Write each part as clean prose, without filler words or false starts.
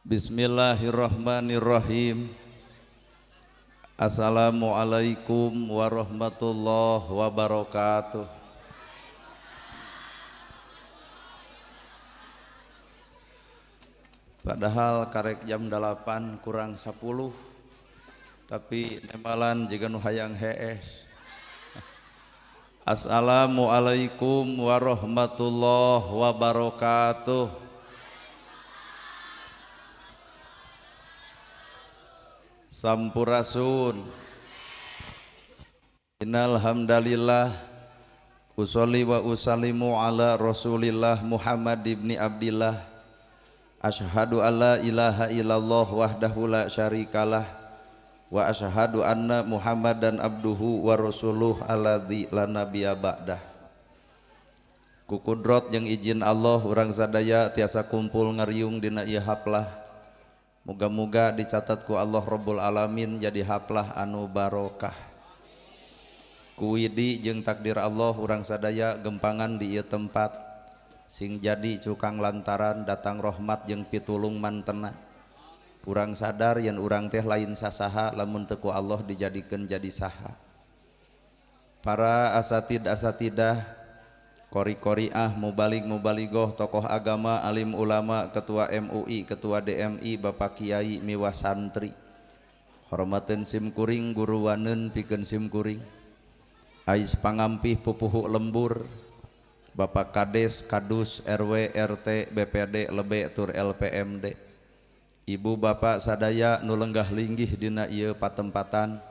Bismillahirrahmanirrahim. Assalamualaikum warahmatullahi wabarakatuh. Padahal karek jam 8 kurang 10, tapi nemalan jiga nu hayang hees. Assalamualaikum warahmatullahi wabarakatuh. Sampurasun. Innal hamdalillah usolli wa usallimu ala Rasulillah Muhammad ibni Abdillah. Asyhadu alla ilaha illallah wahdahu la syarikalah wa asyhadu anna Muhammadan abduhu wa rasuluh alladzi la nabiyya ba'dah. Ku kudrot jeung izin Allah urang sadaya tiasa kumpul ngariung dina ieu haplah. Moga-moga dicatat ku Allah Rabbul Alamin jadi haplah anu barokah. Kuwidi jeung takdir Allah urang sadaya gempangan di ieu tempat sing jadi cukang lantaran datang rahmat jeung pitulung mantena. Urang sadar yen urang teh lain sasaha lamun teu ku Allah dijadikeun jadi saha. Para asatid asatidah, kori-koriah, mubalig mubaligoh, tokoh agama, alim ulama, ketua MUI, ketua DMI, bapak kiai, miwah santri. Hormateun sim kuring, guru waneun pikeun sim kuring. Ais pangampih pupuhu lembur, bapak kades, kadus, RW, RT, BPD, lebe tur LPMD. Ibu bapak sadaya nu lenggah linggih dina ieu patempatan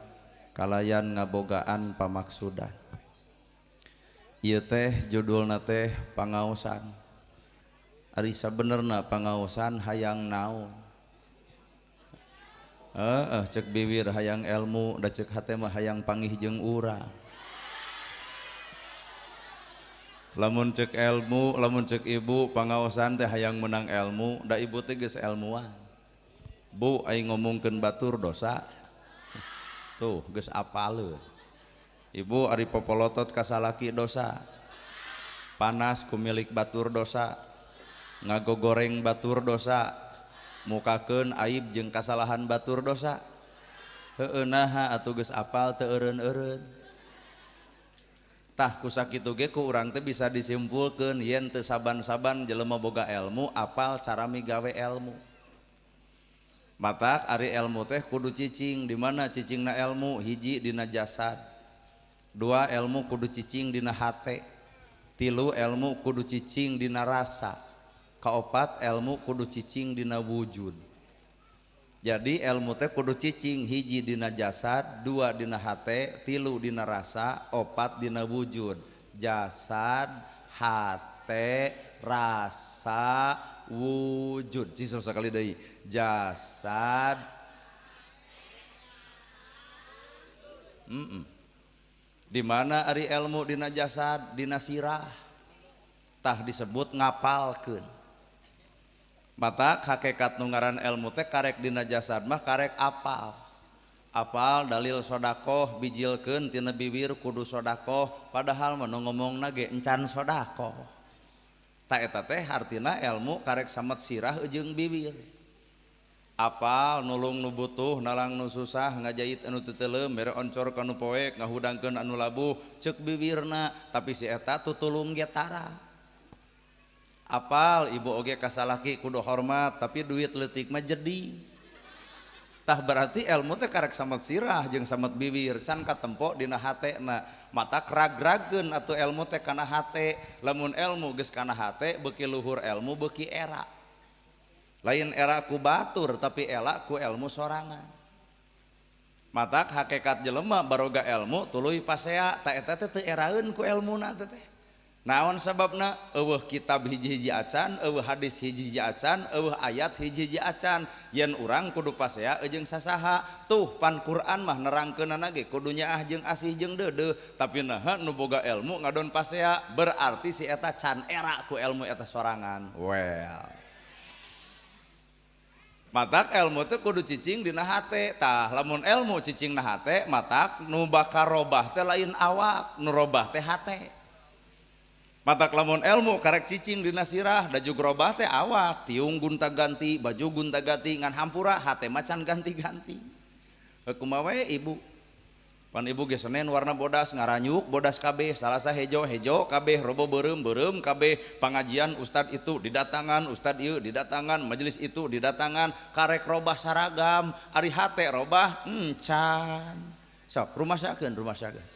kalayan ngabogaan pamaksudan. Ieu teh judulna teh pangaosan. Ari sabenerna pangaosan hayang naon? Heeh, cek biwir hayang ilmu, da cek hate mah hayang pangih jeung urang. Lamun cek ilmu, lamun cek ibu pangaosan teh hayang menang ilmu, da ibu teh geus ilmuwan. Bu aing ngomongkeun batur dosa. Tuh geus apaleun. Ibu ari popolotot ka salaki dosa. Panas ku milik batur dosa. Ngagogoreng batur dosa. Mukakeun aib jeung kasalahan batur dosa. Heueuh naha atuh geus apal teu eureun-eureun. Tah ku sakitu ge ku urang teh bisa disimpulkeun yen teu saban-saban jelema boga ilmu apal cara migawe ilmu. Matak ari ilmu teh kudu cicing. Di mana cicingna ilmu? Hiji dina jasad, dua ilmu kudu cicing dina hate, tilu ilmu kudu cicing dina rasa, kaopat ilmu kudu cicing dina wujud. Jadi ilmu teh kudu cicing hiji dina jasad, dua dina hate, tilu dina rasa, opat dina wujud. Jasad, hate, rasa, wujud. Cicing sekali deui. Jasad. Di mana ari ilmu dina jasad, dina sirah. Tah disebut ngapalkeun. Mata hakikat nu ngaran ilmu teh karek dina jasad mah karek apal. Apal dalil sodakoh bijilkeun tina bibir kudu sodakoh, padahal mah nu ngomongna ge encan sodakoh. Tah eta teh hartina ilmu karek samet sirah jeung bibir. Apal nulung nu butuh, nalang nu susah, ngajait anu teu teuleum, mere oncor ka nu poek, ngahudangkeun anu labuh, ceuk bibirna, tapi si eta tutulung ge tara. Apal ibu oge ka salaki kudu hormat, tapi duit leutik mah jadi. Tah berarti ilmu teh karek samet sirah jeung samet bibir, can katempo dina hatena. Mata kragrageun atuh ilmu teh kana hate. Lamun ilmu geus kana hate, beuki luhur ilmu beuki era. Lain era ku batur tapi era ku ilmu sorangan. Matak hakikat jelema baroga ilmu tuluy pasea, ta eta teh teu eraeun ku elmuna teh. Naon sababna? Eueuh kitab hiji-hiji acan, eueuh hadis hiji-hiji acan, eueuh ayat hiji-hiji acan. Yen urang kudu pasea jeung sasaha. Tuh pan Quran mah nerangkeunana ge kudu nyaah jeung asih jeung deudeuh, tapi naha nu boga ilmu ngadon pasea, berarti si eta can era ku ilmu eta sorangan. Well. Matak ilmu teh kudu cicing dina hate. Tah lamun ilmu cicing na hate, matak nu bakal robah teh lain awak, nu robah teh hate. Matak lamun ilmu karek cicing dina sirah da jug robah teh awak tiung gunta ganti baju gunta ganti ngan hampura hate macan ganti-ganti. Kumaha we ibu? Pan ibu ge Senen warna bodas ngaranyuk bodas kabeh Salasa hejo hejo kabeh robo beureum beureum kabeh pangajian ustad itu didatangan ustad ieu didatangan majelis itu didatangan karek robah saragam ari hate robah encan. Sok rumasakeun rumasakeun.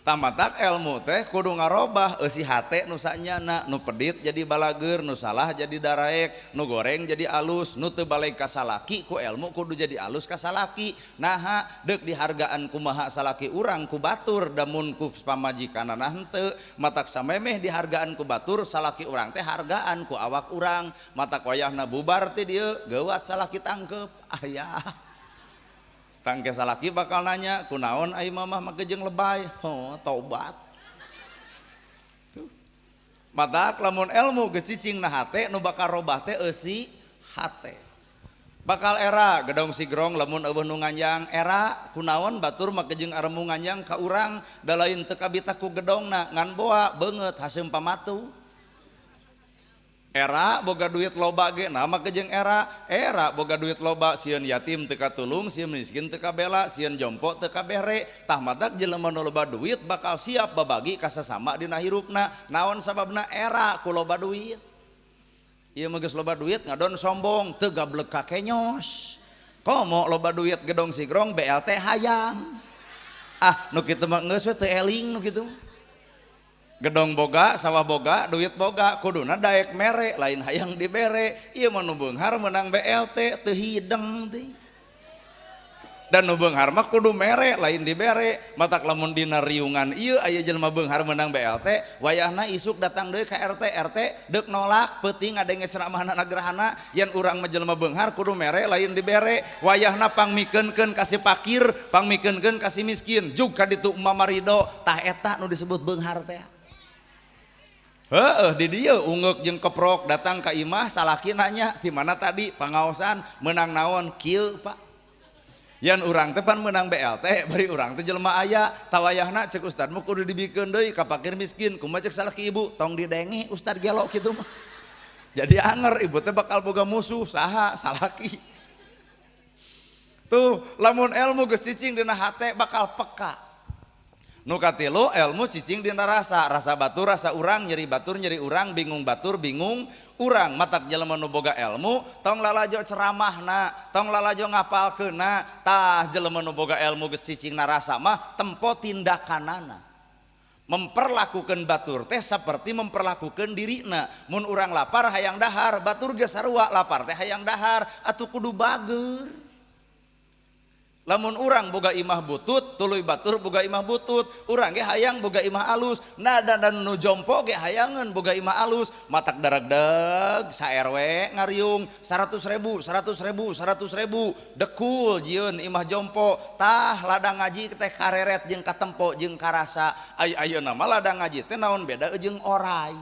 Tamatak ilmu teh kudu ngarobah eusi hate nu sanyana nu pedit jadi balageur nu salah jadi daraek nu goreng jadi alus nu teu balik ka salaki ku ilmu kudu jadi alus ka salaki naha deuk dihargaan kumaha salaki urang ku batur damun ku pamajikanana henteu matak samemeh dihargaan ku batur salaki urang teh hargaan ku awak urang matak wayahna bubar teh dieu geuwat salaki tangkep aya tangke salaki bakal nanya kunaon ai mamah make jeung lebay oh taubat tuh matak lamun ilmu geus cicing na hate nu bakal robah teh eusi hate bakal era gedong sigrong lamun eueuh nu nganjang era kunaon batur make jeung aremu nganjang ka urang da lain teu kabita ku gedongna ngan boa beungeut haseum pamatu era boga duit loba ge nah make jeung era era boga duit loba sieun yatim teu katulung sieun miskin teu kabela sieun jompo teu kabere tah matak jelema nu loba duit bakal siap babagi ka sasama dina hirupna naon sababna era ku loba duit ieu mah geus loba duit ngadon sombong teu gablek ka kenyos komo loba duit gedong sigrong BLT hayang ah nu kitu mah geus we teu eling nu kitu. Gedong boga, sawah boga, duit boga, kuduna daek mere, lain hayang dibere. Ieu mah nu beunghar meunang BLT teu hideng teh. Dan nu beunghar mah kudu mere, lain dibere. Matak lamun dina riungan ieu aya jelema beunghar meunang BLT, wayahna isuk datang deui ka RT, RT deuk nolak peuting ngadenge ceramahna gerhana yen urang mah jelema beunghar kudu mere, lain dibere. Wayahna pangmikeunkeun ka si fakir, pangmikeunkeun ka si miskin, jug ka ditu mamarido, tah eta nu disebut beunghar teh. Heeh, di dieu ungeuk jeung keprok datang ka imah salaki nanya di mana tadi pangaosan meunang naon kieu Pak. Yan urang teh pan meunang BLT bari urang teh jelema aya tawayahna cek ustad mah kudu dibikeun deui ka fakir miskin kumaha cek salaki ibu tong didenge ustad gelo kitu mah. Jadi anger ibu teh bakal boga musuh saha salaki. Tuh lamun ilmu geus cicing dina hate bakal peka. Nu katilu ilmu cicing dina rasa, rasa batur rasa urang, nyeri batur nyeri urang, bingung batur bingung urang. Matak jelema nu boga ilmu tong lalajo ceramahna, tong lalajo ngapalkeunna. Tah jelema nu boga ilmu geus cicing na rasa mah tempo tindakanana. Memperlakukan batur teh seperti memperlakukan dirina. Mun urang lapar hayang dahar, batur ge sarua lapar teh hayang dahar, atuh kudu bager. Lamun urang boga imah butut, tuluy batur boga imah butut, urang ge hayang boga imah alus, nah dan nu jompo ge hayangeun boga imah alus, matak daragdeg sa RW ngariung 100.000, 100.000, 100.000, dekul jieun imah jompo, tah ladang ngaji teh kareret jeung katempo jeung karasa, ai ayeuna mah ladang ngaji teh naon beda jeung orai.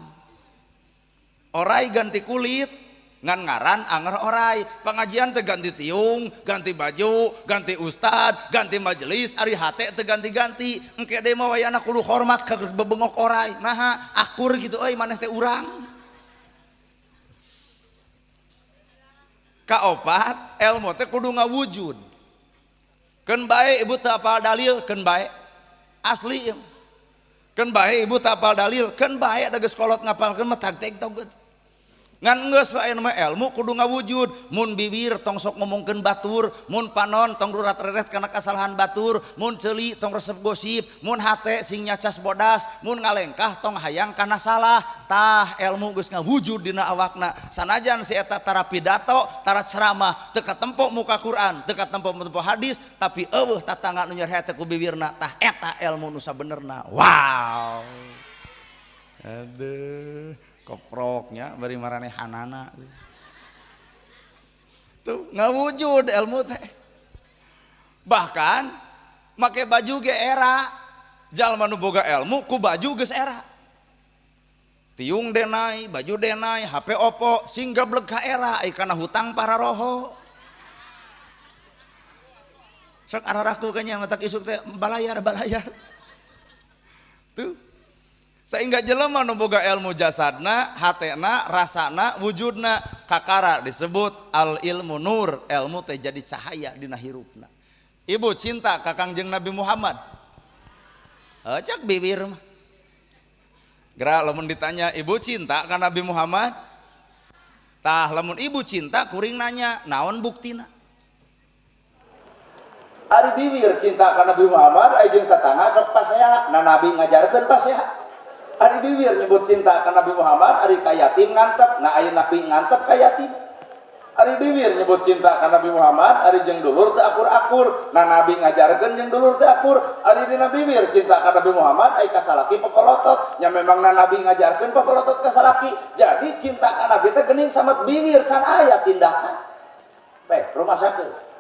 Orai ganti kulit. Ngan ngaran anger orai, pengajian teh ganti tiung, ganti baju, ganti ustad, ganti majelis, ari hate teh ganti-ganti. Engke deui mah wayahna kudu hormat ka bebengok orai. Naha akur gitu euy maneh teh urang. Kaopat, ilmu teh kudu ngawujud. Keun bae ibu teu apal dalil, keun bae. Asli ieu. Keun bae ibu teu apal dalil, keun bae da geus kolot ngapalkeun mah tag-teg tog. Ngan geus wae mah ilmu kudu ngawujud. Mun bibir tong sok ngomongkeun batur, mun panon tong rurat-reret kana kasalahan batur, mun ceuli tong resep gosip, mun hate sing nyacas bodas, mun ngalengkah tong hayang kana salah. Tah ilmu geus ngawujud dina awakna. Sanajan si eta tara pidato, tara ceramah, teu katempo muka Quran, teu katempo muka hadis, tapi eueuh tatangga nu nyeri hate ku bibirna. Tah eta ilmu nu sabenerna. Wow. Aduh. Koproknya bari maranehanana tuh ngawujud ilmu teh. Bahkan make baju ge era jalma nu boga ilmu ku baju geus era tiung denai baju denai HP Oppo sing gableg ka era ai kana hutang para roho sok araraku kanya matak isuk teh balayar balayar tuh. Sehingga jelema nu boga ilmu jasadna, hatena, rasana, wujudna, kakara disebut al ilmu nur, ilmu teh jadi cahaya dina hirupna. Ibu cinta ka Kangjeng Nabi Muhammad. Cek bibir mah. Gerak lamun ditanya ibu cinta ka Nabi Muhammad? Tah lamun ibu cinta kuring nanya, naon buktina? Ari bibir cinta ka Nabi Muhammad, ari jeung tetangga sok pasea, na Nabi ngajarkeun pasea. Ari bibir nyebut cinta ka Nabi Muhammad, ari ka yatim ngantep, nah aya Nabi ngantep ka yatim. Ari bibir nyebut cinta ka Nabi Muhammad, ari jeung dulur teu akur-akur, nah Nabi ngajarkeun jeung dulur teu akur. Ari dina bibir cinta ka Nabi Muhammad, ari ka salaki pepolotot, nya memang na Nabi ngajarkeun pepolotot ka salaki. Jadi cinta ka Nabi teh geuning samet bibir can aya tindakan. Teh, rumah sakit.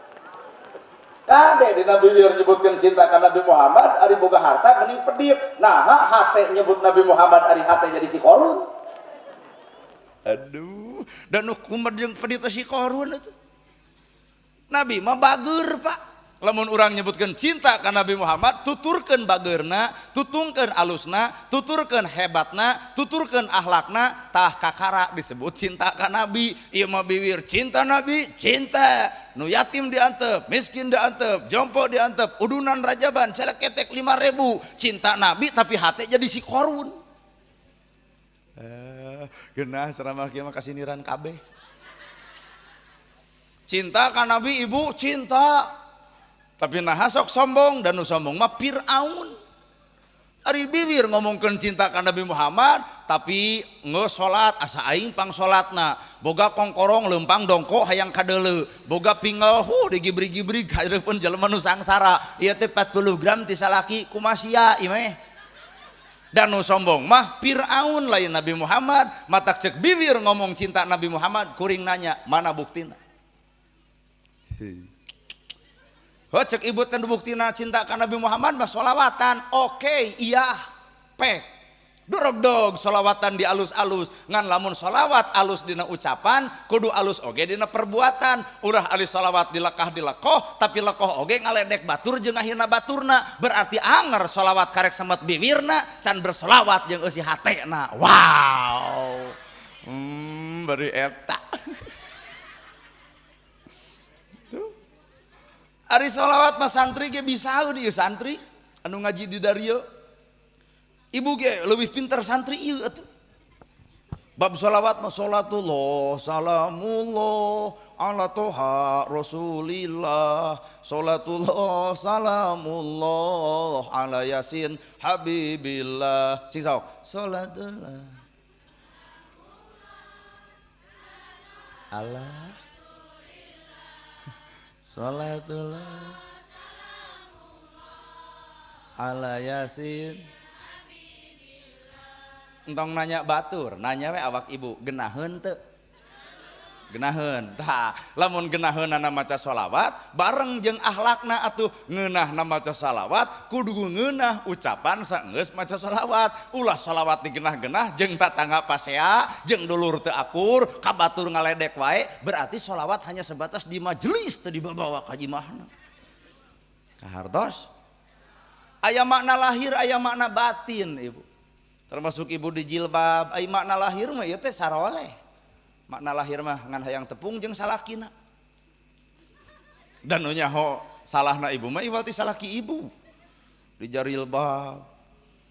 Kade dina bibir nyebutkeun cinta ka Nabi Muhammad, ari boga harta geuning pedit. Nah, hate nyebut Nabi Muhammad, ari hate jadi si Korun. Aduh, dan nu kumaha jeung pedit si Korun itu. Nabi mah bager, Pak. Lamun urang nyebutkeun cinta ka Nabi Muhammad, tuturkeun bageurna, tutungkeun alusna, tuturkeun hebatna, tuturkeun akhlakna, tah kakara disebut cinta ka Nabi. Ieu mah bibir cinta Nabi, cinta. Nu yatim diantep, miskin diantep, jompo diantep, udunan rajaban, celeketek 5.000, cinta Nabi tapi hate jadi si Korun. Genah ceramah kieu mah kasiniran kabeh. Cinta ka Nabi ibu cinta. Tapi nah sok sombong dan nu sombong mah Fir'aun. Ari bibir ngomongkeun cinta ka Nabi Muhammad tapi nge salat asa aing pang salatna. Boga kongkorong lempang dongko hayang kadeuleu. Boga pingel hu digibrig-gibrig hareupeun jelema nu sangsara. Ieu teh 40 gram ti salaki kumaha ieu mah. Dan nu sombong mah Fir'aun lain Nabi Muhammad. Matak cek bibir ngomong cinta Nabi Muhammad kuring nanya mana buktina. Oh, cek ibu teh buktina cinta ka Nabi Muhammad mah solawatan. Oke, iya, pek. Dorog dog solawatan di alus-alus. Ngan lamun solawat alus dina ucapan, kudu alus oge dina perbuatan. Urah alis solawat dilekah dilekoh, tapi lekoh oge ngaledek batur jeung ngahina baturna. Berarti anger solawat karek semet bibirna, can bersolawat jeung eusi hatena. Wow. Bari eta. Ari solawat mah santri ge bisa di santri anu ngaji di dario. Ibu ge lebih pintar santri ieu atuh. Bab solawat mah solatullah salamullah ala toha rasulillah solatullah salamullah ala yasin habibillah. Sing saok solatullah ala salatullah ala yasin. Entong nanya batur, nanya we awak ibu genaheun teu? Genaheun. Tah, lamun genaheunana maca sholawat bareng jeung akhlakna atuh ngeunahna maca sholawat kudu ngeunah ucapan saenggeus maca sholawat. Ulah sholawat digenah-genah jeung tatangga pasea jeung dulur teu akur ka batur ngaledek wae, berarti sholawat hanya sebatas di majelis teu dibawa ka jimahna. Kahartos aya makna lahir aya makna batin ibu. Termasuk ibu di jilbab aya makna lahir mah ieu teh saroleh. Makna lahir mah ngan hayang tepung jeung salakina. Dan nu nyaho salahna ibu mah iwal ti salaki ibu. Di jilbab.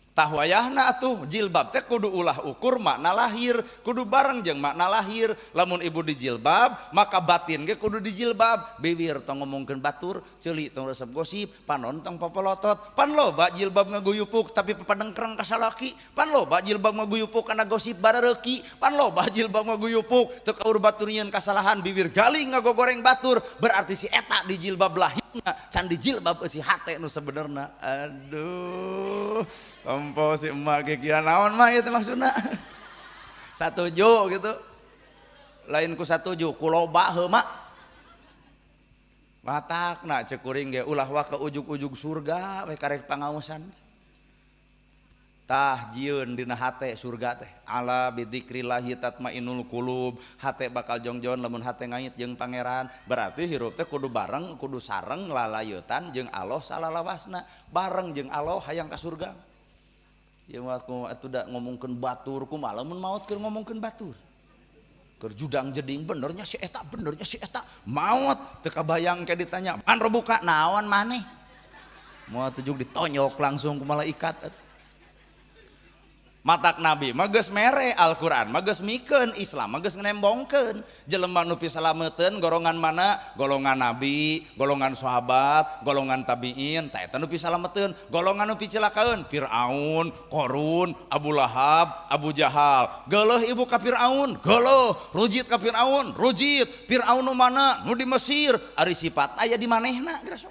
Tah wayahna atuh jilbab teh kudu ulah ukur makna lahir, kudu bareng jeung makna lahir. Lamun ibu di jilbab, maka batin ge kudu di jilbab. Bibir tong ngomongkeun batur, ceuli tong resep gosip, panon tong popolotot. Pan loba jilbab ngaguyupuk tapi papadengkreng ka salaki. Pan loba jilbab ngaguyupuk kana gosip barareuki. Pan loba jilbab ngaguyupuk teu kaur batur nyieun kasalahan, bibir galing ngagogoreng batur. Berarti si eta di jilbab lahirna, can di jilbab eusi hate nu sebenarna. Aduh, tempo si emak ge kieu naon mah ieu teh maksudna. Satuju gitu. Lain ku satuju, ku loba heuh mak. Matakna cek kuring ge ulah wa ke ujug-ujug surga we karek pangaosan. Tah jieun dina hate surga teh. Ala bidzikrillahi tatmainul qulub. Hate bakal jongjon lamun hate ngait jeung pangeran. Berarti hirup teh kudu bareng, kudu sareng lalayeutan jeung Allah salalawasna. Bareng jeung Allah hayang ka surga. Ieu mah aku atuh da ngomongkeun batur kumaha lamun maot keur ngomongkeun batur. Keur judang jeding benernya si eta benernya si eta maot teu kabayang ke ditanya man robuka naon maneh. Moal tujuk ditonyok langsung ku malaikat atuh. Matak nabi mah geus mere Al-Qur'an mah geus mikeun Islam mah geus nembongkeun jelema nu pisalameteun golongan mana golongan nabi golongan sahabat golongan tabiin tah eta nu pisalameteun golongan nu picilakaeun Firaun Korun Abu Lahab Abu Jahal geuleuh ibu ka Firaun geuleuh rujit ka Firaun rujit Firaun nu mana nu di Mesir ari sifat aya di manehna geus.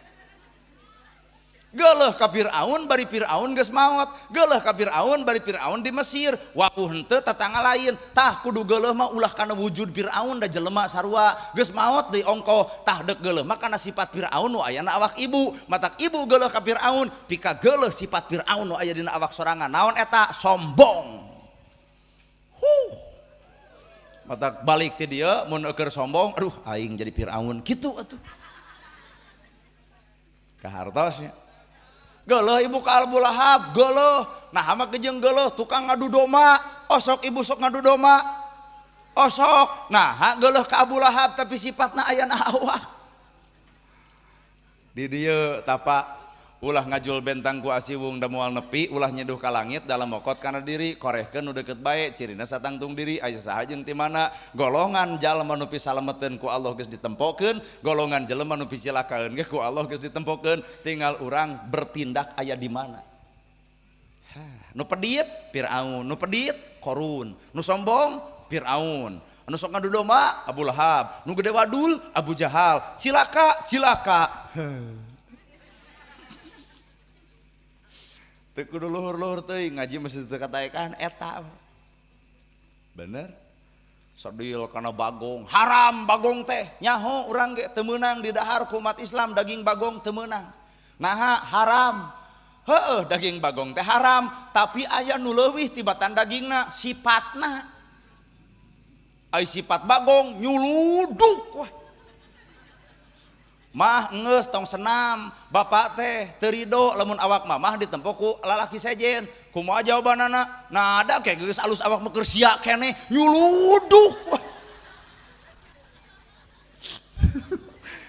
Geuleuh ka Firaun bari Firaun geus maot, geuleuh ka Firaun bari Firaun di Mesir, wawuh henteu tatangga lain. Tah kudu geuleuh mah ulah kana wujud Firaun da jelema sarua, geus maot deui ongkoh. Tah deuk geuleuh mah kana sifat Firaun nu aya na awak ibu, matak ibu geuleuh ka Firaun, pika geuleuh sifat Firaun nu aya dina awak sorangan. Naon eta? Sombong. Huh. Matak balik ti dieu mun eueur sombong, aduh aing jadi Firaun kitu atuh. Kahartos nya. Geuleuh ibu ka Abu Lahab, geuleuh. Nah mah kejeng geuleuh tukang ngadu domba, osok ibu sok ngadu domba. Osok. Nah geuleuh ka Abu Lahab tapi sifatna aya na awak. Di dieu tapa ulah ngajul bentang ku asiwung da moal nepi, ulah nyeduh ka langit dalam mokot kana diri, korehkeun nu deukeut bae, cirina satangtung diri, aya saha jeung ti mana. Golongan jalma nu pisalameteun ku Allah geus ditempokeun, golongan jelema nu picilakaeun ge ku Allah geus ditempokeun, tinggal urang bertindak aya di mana. Nu pedit Firaun, nu pedit Korun, nu sombong Firaun, nu sok ngadu domba Abu Lahab, nu gede wadul Abu Jahal, cilaka cilaka. Teu kudu luhur-luhur teuing ngaji mesti teu kataekan eta. Bener? Sedil kana bagong, haram bagong teh. Nyaho urang ge teu meunang didahar ku umat Islam daging bagong teu meunang. Naha haram. Heueuh daging bagong teh haram, tapi aya nu leuwih tibatan dagingna, sifatna. Ai sifat bagong nyuluduk wah. Mah geus tong senam, bapak teh teu rido lamun awak mamah ditempo ku lalaki sejen. Kumaha jawabanana? Nah ada kayak geus alus awak mah keur sia keneh nyuluduk.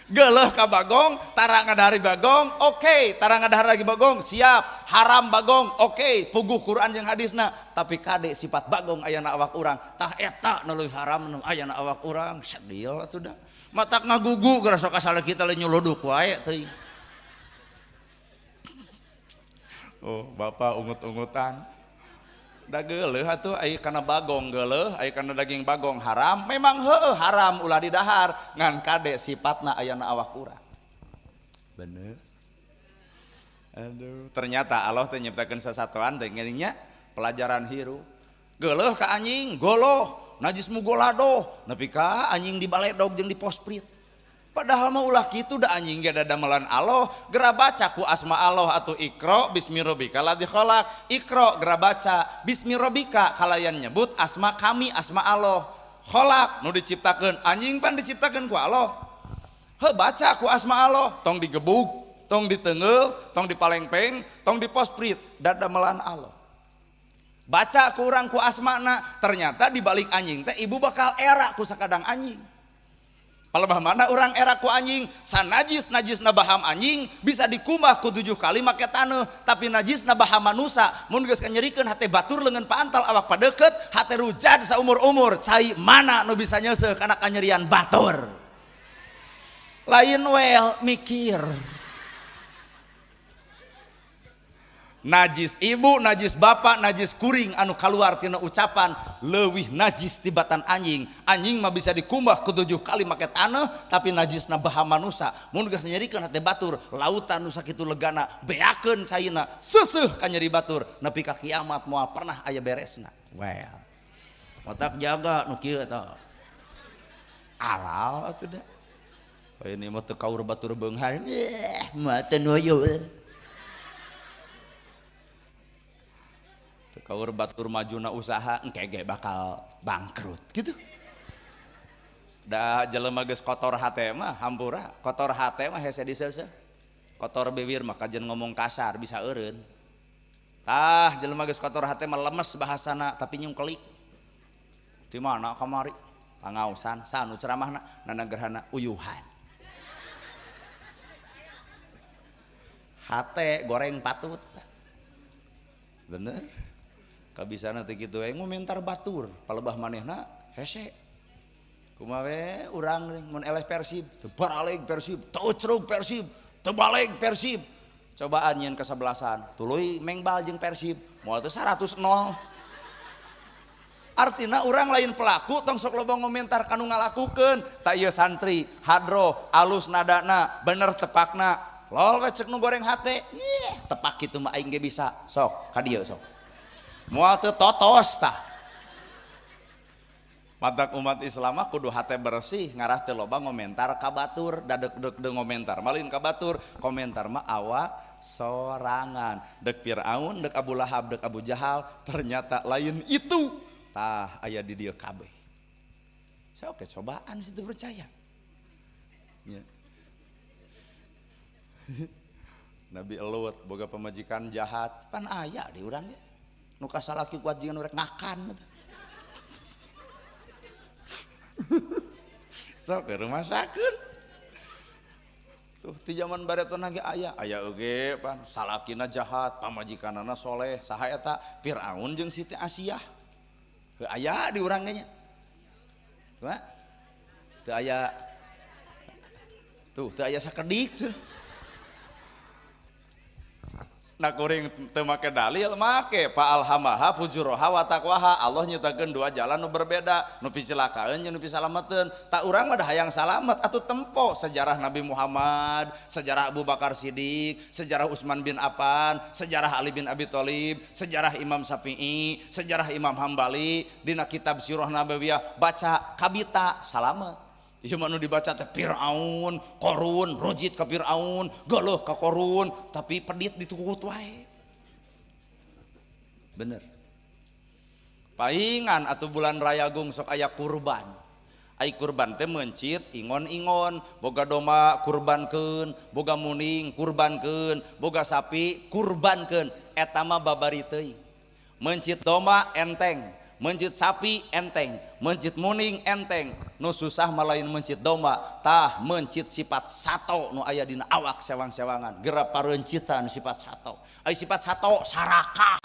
Geuleuh ka bagong, tara ngadahar bagong, oke, tara ngadahar lagi bagong, siap. Haram bagong, oke, puguh Quran jeung hadisna, tapi kade sifat bagong aya na awak urang. Tah eta nu leuwih haram nu aya na awak urang, sedil atuh da. Matak ngagugu geura sok asal kita le nyuluduk wae teuing. Oh, bapak ungut-ungutan. Da geuleuh atuh ai kana bagong geuleuh, ai kana daging bagong haram, memang heueuh haram ulah didahar, ngan kade sifatna aya na awak urang. Bener. Aduh, ternyata Allah teh nyiptakeun sasatoan teh ngeuning nya pelajaran hirup. Geuleuh ka anjing, goloh, najis mugoladoh, nepi ka anjing di baledog jeung di posprit. Padahal mah ulah kitu da anjing ge dadamelan Allah, geura baca ku asma Allah atau Iqra bismi rabbikal ladzi khalaq. Iqra geura baca bismi rabbika kalayan nyebut asma kami asma Allah. Khalaq nu diciptakeun, anjing pan diciptakeun ku Allah. Heuh baca ku asma Allah, tong digebug, tong ditengeul, tong dipalengpeng, tong diposprit, dadamelan Allah. Baca ku urang ku asmana, ternyata di balik anjing teh ibu bakal era ku sakadang anjing. Palebah mana orang era ku anjing, sanajis najis nabaham anjing bisa dikumbah ku 7 kali make taneuh, tapi najis nabaham manusa mun geus kanyerikeun hate batur leungeun paantal awak padeukeut, hate rujad saumur-umur, cai mana nu bisa nyeuseuh kana kanyerian batur. Lain wel mikir. Najis ibu, najis bapak, najis kuring anu kaluar tina ucapan leuwih najis tibatan anjing. Anjing mah bisa dikumbah ku 7 kali make taneuh, tapi najisna baha manusa. Mun geus nyerikeun hate batur, lautan nu sakitu legana, beakeun caina, seuseuh ka nyeri batur, nepi ka kiamat moal pernah aya beresna. Well. Otak jaga nu kieu eta. Alal atuh da. Ini mah teu kaur batur beunghar. Mah teu nuyul. Kaur batur majuna usaha engke ge bakal bangkrut gitu. Da jelema geus kotor hate mah hampura, kotor hate mah hese diseuseuh. Kotor bibir mah kajen ngomong kasar bisa eureun. Tah jelema geus kotor hate mah lemes bahasana tapi nyungkelik. Di mana kamari? Pangaosan sanu ceramahna nana gerhana uyuhan. Hate goreng patut. Bener? Kabisana teh kitu we ngomentar batur, palebah manehna hese. Kumaha we urang mun eleh Persib, teu baraleg Persib, teu ucrug Persib, teu baleg Persib. Cobaan nyieun kesebelasan, tuluy mengbal jeung Persib, moal teu 100-0. Artina urang lain pelaku tong sok loba ngomentar kanu ngalakukeun. Tak ieu santri, hadroh, alus nadana, bener tepakna. Lol we cek nu goreng hate, nyeh, tepak kitu mah aing ge bisa. Sok ka dieu sok. Moal teu totos tah. Matak umat Islam mah kudu hate bersih, ngarah teu loba ngomentar ka batur, dadek-dek deung ngomentar malin ka batur, komentar mah awak sorangan. Dek Firaun, dek Abu Lahab, dek Abu Jahal, ternyata lain itu. Tah aya di dieu kabeh. Saya oke cobaan situ percaya. Ya. Nabi Lut boga pamajikan jahat, pan aya di urang ge. Nu kasalaki kuat jeung nu rek ngakan. Sok rumasakeun. Tuh ti zaman baretona ge aya, aya oge pan salakina jahat, pamajikanana soleh, saha eta? Firaun jeung Siti Asiyah. Heuh aya di urang ge nya. Kumaha? Teu aya. Tuh teu aya sakedik cenah. Nah kuring teu make dalil make fa alhamaha fujuraha wa taqwaha. Allah nyiptakeun dua jalan nu berbeda, nu picilakaeun jeung nu pisalameteun. Tak urang mah da hayang salamet atuh tempo sejarah Nabi Muhammad, sejarah Abu Bakar Siddiq, sejarah Utsman bin Affan, sejarah Ali bin Abi Thalib, sejarah Imam Syafi'i, sejarah Imam Hambali, dina kitab Sirah Nabawiyah baca kabita salamet. Ieu mah nu dibaca teh Firaun, Korun, rojit ka Firaun, geuleuh ka Korun, tapi pedit ditukut wae. Bener. Paingan atuh bulan Rayagung sok aya kurban. Ai kurban teh meuncit ingon-ingon, boga domba kurbankeun, boga muning kurbankeun, boga sapi kurbankeun, eta mah babari teuing. Meuncit domba enteng, mencit sapi enteng, mencit muning enteng. Nu susah mah lain mencit domba, tah mencit sifat sato nu aya dina awak sewang-sewangan. Geura parencitan sifat sato. Ai sifat sato sarakah.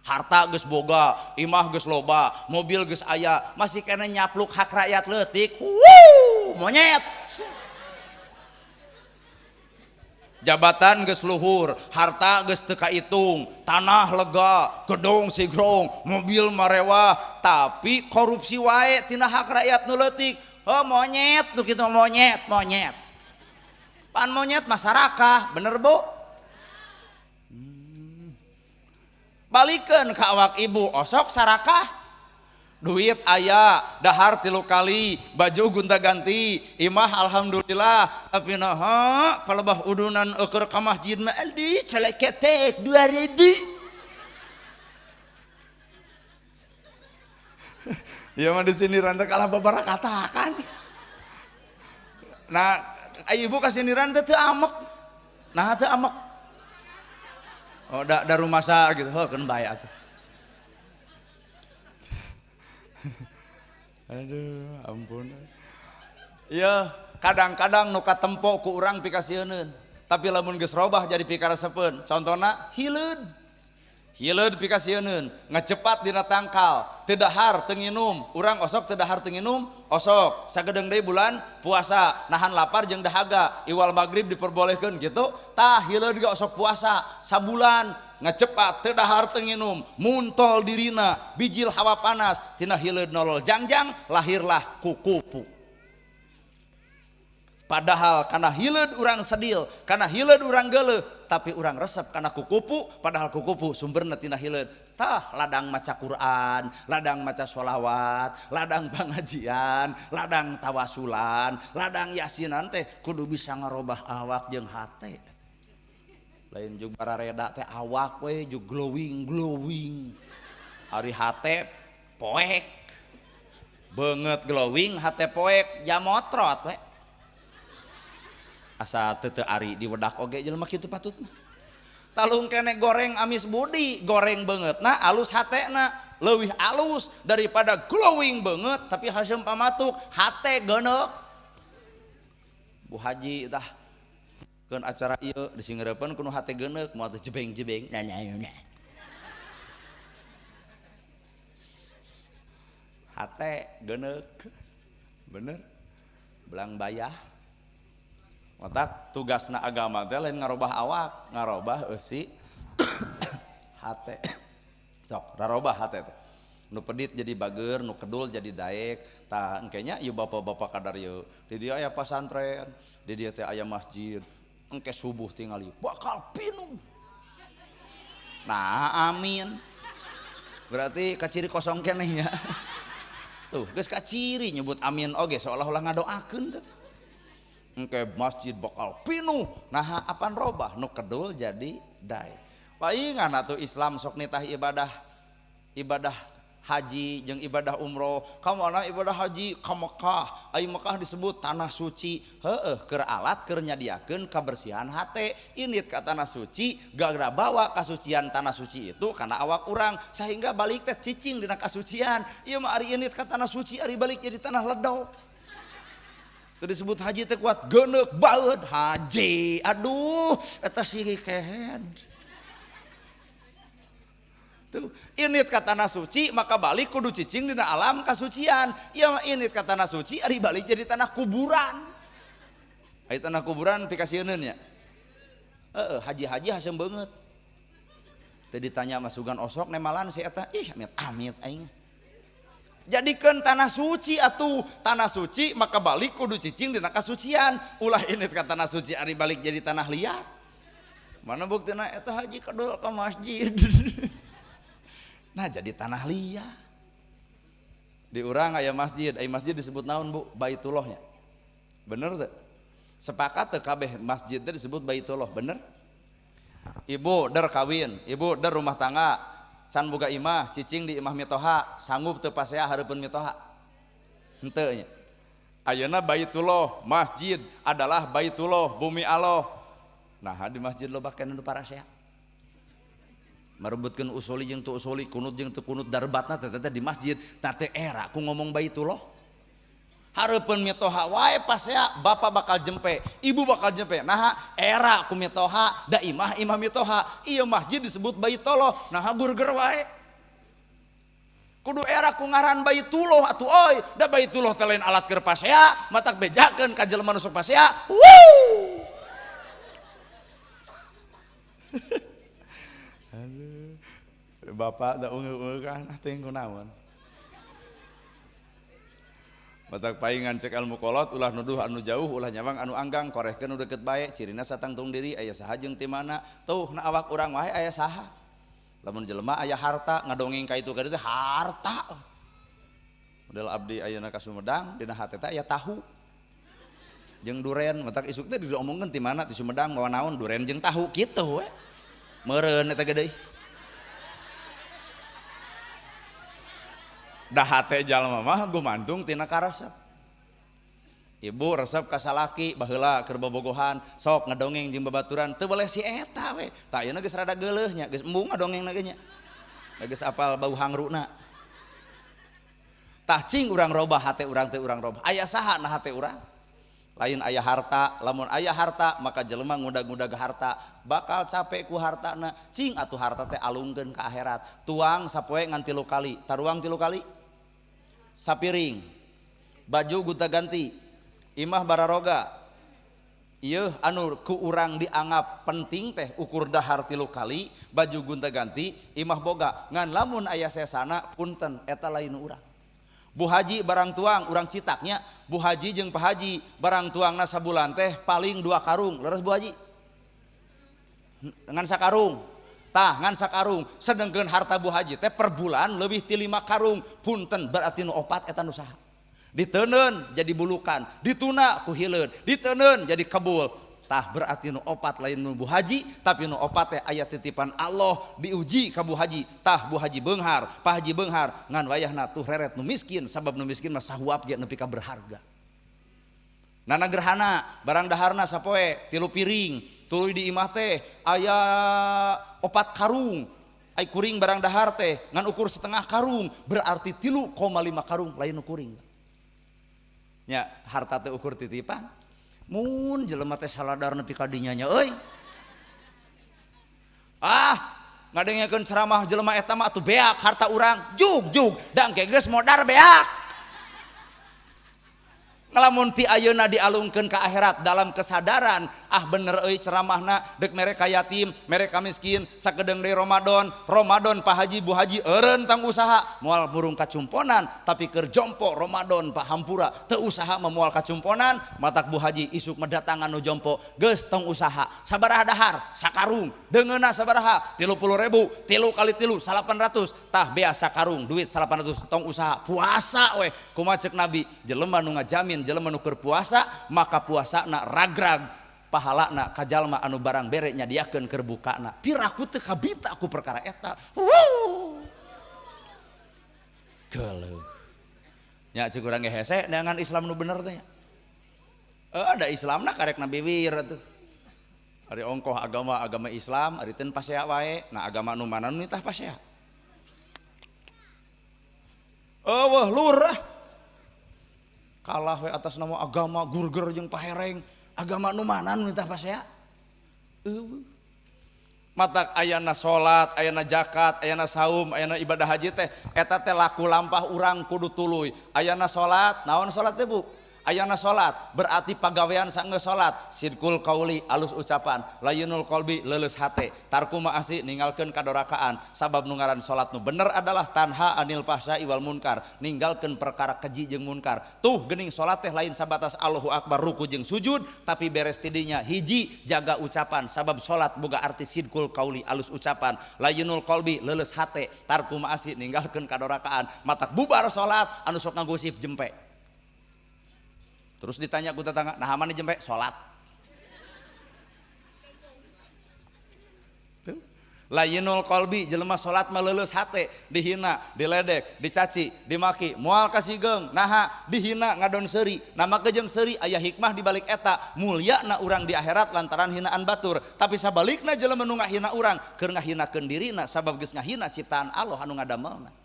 Harta geus boga, imah geus loba, mobil geus aya, masih kena nyapluk hak rakyat leutik. Wuh, monyet. Jabatan geus luhur, harta geus teu kaitung, tanah lega, gedung sigrong, mobil marewah, tapi korupsi wae tina hak rakyat nu leutik. Oh monyet, nu kitu monyet, monyet. Pan monyet masyarakat, bener Bu? Balikeun ka awak ibu, osok sarakah. Duit aya, dahar 3 kali, baju gonta-ganti, imah alhamdulillah, tapi naha palebah udunan eueur ka masjid mah aldi celeketek 2000. Ieu mah di sini ranta kalah babarakatakan. Nah, ibu kasindiran teh teu amek. Nah teu amek. Oh, da rumasa gitu, heuh keun bae atuh. Aduh, ampun. Ya, kadang-kadang nu katempo ku urang pikasieuneun. Tapi lamun geus robah jadi pikaresepeun. Contona hileud. Hileud pikasieuneun, ngecepat dina tangkal, teu dahar teu nginum, urang osok teu dahar teu nginum, osok sagedeung deui bulan puasa, nahan lapar jeung dahaga, iwal magrib diperbolehkeun gitu. Tah hileud ge osok puasa sabulan ngecepat teu dahar teu nginum, muntol dirina, bijil hawa panas, tina hileud nolol jangjang, lahirlah kukupu. Padahal kana hileud urang sedil, kana hileud urang geuleuh, tapi urang resep kana kukupu, padahal kukupu sumberna tina hileud. Tah ladang maca Quran, ladang maca sholawat, ladang pengajian, ladang tawasulan, ladang yasinan teh kudu bisa ngarobah awak jeung hate. Lain jeung barareda teh awak we jeung glowing glowing. Ari hate poek. Beungeut glowing hate poek jamotrot we. Asa teu teu ari diwedak oge jelema kitu patutna. Talung kene goreng amis budi, goreng beungeutna alus hatena, leuwih alus daripada glowing beungeut tapi haseum pamatuk, hate geuneuk. Bu Haji tah keun acara ieu disingeureupkeun kudu hate geuneuk, moal teh jebeng-jebeng. Nah, nah, nah. Hate geuneuk. Bener? Belang bayah. Matak tugasna agama teh lain ngarobah awak, ngarobah eusi hate. Sok, rarobah hate teh. Nu pedit jadi bager, nu kedul jadi daek. Tah engke nya ieu bapak-bapak kadar ieu. Di dieu aya pasantren, di dieu teh aya masjid. Engke subuh tingali bakal pinuh. Nah, amin. Berarti kaciri kosong keneh nya. Tuh, geus kaciri nyebut amin oge seolah-olah ngadoakeun teh. Engke masjid bakal pinuh. Nah, apan robah nu kedul jadi daek. Paingan atuh Islam sok nitah ibadah, ibadah haji jeung ibadah umroh. Ka mana ibadah haji? Ka Mekah. Ai Mekah disebut tanah suci. Heueuh, keur alat keur nyadiakeun kabersihan hate. Indit ka tanah suci, gara bawa kasucian tanah suci itu kana awak urang sehingga balik teh cicing dina kasucian. Ieu mah ari indit ka tanah suci ari balik jadi tanah ledok. Teu disebut haji teh kuat geuneuk baeud haji. Aduh, eta si kehed. Tuh, init ka tanah suci maka balik kudu cicing dina alam kasucian. Ieu mah init ka tanah suci ari balik jadi tanah kuburan. Ari tanah kuburan pikasieun nya. Heeh, haji-haji haseum beungeut. Teu ditanya masugan osok nemalan si eta, ih amit-amit aing. Jadikeun tanah suci atuh, tanah suci maka balik kudu cicing dina kasucian. Ulah init ka tanah suci ari balik jadi tanah liat. Mana buktina eta haji kedul ka masjid. Nah jadi tanah liat. Di urang aya masjid, aya masjid disebut naon Bu? Baitullahnya. Bener teu? Sepakat teu kabeh masjid teh disebut Baitullah, bener? Ibu der kawin, ibu der rumah tangga, can boga imah, cicing di imah mitoha, sanggup teu pasea hareupeun mitoha? Henteu nya. Ayeuna Baitullah, masjid adalah Baitullah, bumi Allah. Nah di masjid loba keneh nu parasea. Merebutkeun usuli jeung teu usuli, kunut jeung teu kunut, darbatna teh teh di masjid. Tah teh era ku ngomong Baitullah. Hareupeun mitoha wae pasea, bapak bakal jempe, ibu bakal jempe. Naha era ku mitoha, da imah imah mitoha. Ieu masjid disebut Baitullah, naha gurger wae. Kudu era ku ngaran Baitullah atuh euy, da Baitullah teh lain alat keur pasea, matak bejakeun ka jelema nu sok pasea. Wuh. Aduh, bapak da ungeul-ungeul kan teh kunaon. Matak paingan cek ilmu kolot ulah nuduh anu jauh ulah nyawang anu anggang korehkeun nu deket bae cirina satangtung diri aya saha jeung ti mana tuh na awak urang wae aya saha. Lamun jelema aya harta ngadongeng ka itu ka ditu harta. Model abdi ayeuna ka Sumedang dina hate teh aya tahu jeung duren matak isuk teh diomongkeun ti mana ti Sumedang mawa naon duren jeung tahu kitu we. Meureun eta gede. Dah hate jalma mah gumantung tina karesep. Ibu resep ka salaki baheula keur bobogohan sok ngedongeng jeung babaturan teu boleh si eta we. Tah ayeuna geus rada geuleuh nya, geus embung ngadongengna ge nya. Geus apal bau hangruna. Tah cing urang robah hate urang teh urang robah. Aya saha na hate urang? Lain aya harta, lamun aya harta maka jelema ngudag-ngudag harta, bakal capek ku hartana. Cing atuh harta teh alungkeun ka akhirat. Tuang sapoe ngan 3 kali, taruang 3 kali. Sapiring, baju gonta-ganti, imah bararoga. Ieu anu ku urang dianggap penting teh ukur dahar 3 kali, baju gonta-ganti, imah boga. Ngan lamun aya sesana punten eta lain urang. Bu Haji barang tuang urang citaknya, Bu Haji jeung Pak Haji barang tuangna sabulan teh paling 2 karung, leres Bu Haji? Ngan sakarung. Tah ngan sakarung, sedengkeun harta Bu Haji teh per bulan leuwih ti 5 karung, punten berarti nu 4 eta nu saha? Diteunun jadi bulukan, dituna ku hileun, diteunun jadi kebul. Tah berarti nu 4 lain nu Bu Haji, tapi nu 4 teh aya titipan Allah diuji ka Bu Haji. Tah Bu Haji beunghar, Pak Haji beunghar, ngan wayahna tuh reret nu miskin, sabab nu miskin mah sahuap ge nepi ka berharga. Nana gerhana barang daharna sapoe 3 piring tuluy di imah teh aya 4 karung ai kuring barang dahar teh ngan ukur setengah karung berarti 3,5 karung lain nu kuring nya harta teh ukur titipan mun jelema teh saladar nepi ka dinya nya euy ah ngadengekeun ceramah jelema eta mah atuh beak harta urang jug-jug dangke geus modar beak ngalamun ti ayeuna dialungkeun ka akhirat dalam kesadaran ah bener euy ceramahna deuk mere ka yatim mere ka miskin sakedeung deui Ramadan Ramadan Pak Haji Bu Haji eureun tang usaha moal burung kacumponan tapi keur jompo Ramadan Pak hampura teu usaha mah moal kacumponan matak Bu Haji isuk mendatangan nu jompo geus tong usaha sabaraha dahar sakarung deungeunna sabaraha 30.000 3 kali 3 800 tah bea sakarung duit 800 tong usaha puasa weh kumaha ceuk Nabi jelema nu ngajamin jelema nu keur puasa maka puasana ragrag pahalana ka jalma anu barang bere nyadiakeun keur bukana piraku teu kabita ku perkara eta geuleuh nya ceuk urang ge hese neangan Islam nu bener teh ada Islamna karek na biwir atuh ari ongkoh agama agama Islam ari teu pasea wae nah agama nu mana nu nitah pasea eueuh lurah kalah we atas nama agama gurger jeung pahereng agama nu mana nu nitah pasea eueuh matak ayana salat ayana zakat ayana saum ayana ibadah haji teh eta teh laku lampah urang kudu tuluy ayana salat naon salat teh Bu ayana salat berarti pagawean sanggeus salat sidqul qauli alus ucapan layunul qalbi leuleus hate tarku maasi ninggalkeun kadorakaan sabab nu ngaran salat nu bener adalah tanha anil fahsya'i wal munkar ninggalkeun perkara keji jeung munkar tuh geuning salat teh lain sabatas Allahu akbar ruku jeung sujud tapi beres tidinya hiji jaga ucapan sabab salat boga arti sidqul qauli alus ucapan layunul qalbi leuleus hate tarku maasi ninggalkeun kadorakaan matak bubar salat anu sok ngagosip jempe. Terus ditanya ku tetangga, nah mana jempe? Salat. Tuh. Layinul qalbi jelema salat mah leuleus hate, dihina, diledek, dicaci, dimaki, moal kasigeung, naha dihina ngadon seuri. Nama jeung seuri aya hikmah di balik eta, mulyana urang di akhirat lantaran hinaan batur. Tapi sabalikna jelema nu ngahina urang, keur ngahinakeun dirina sabab geus ngahina ciptaan Allah anu ngadamelna.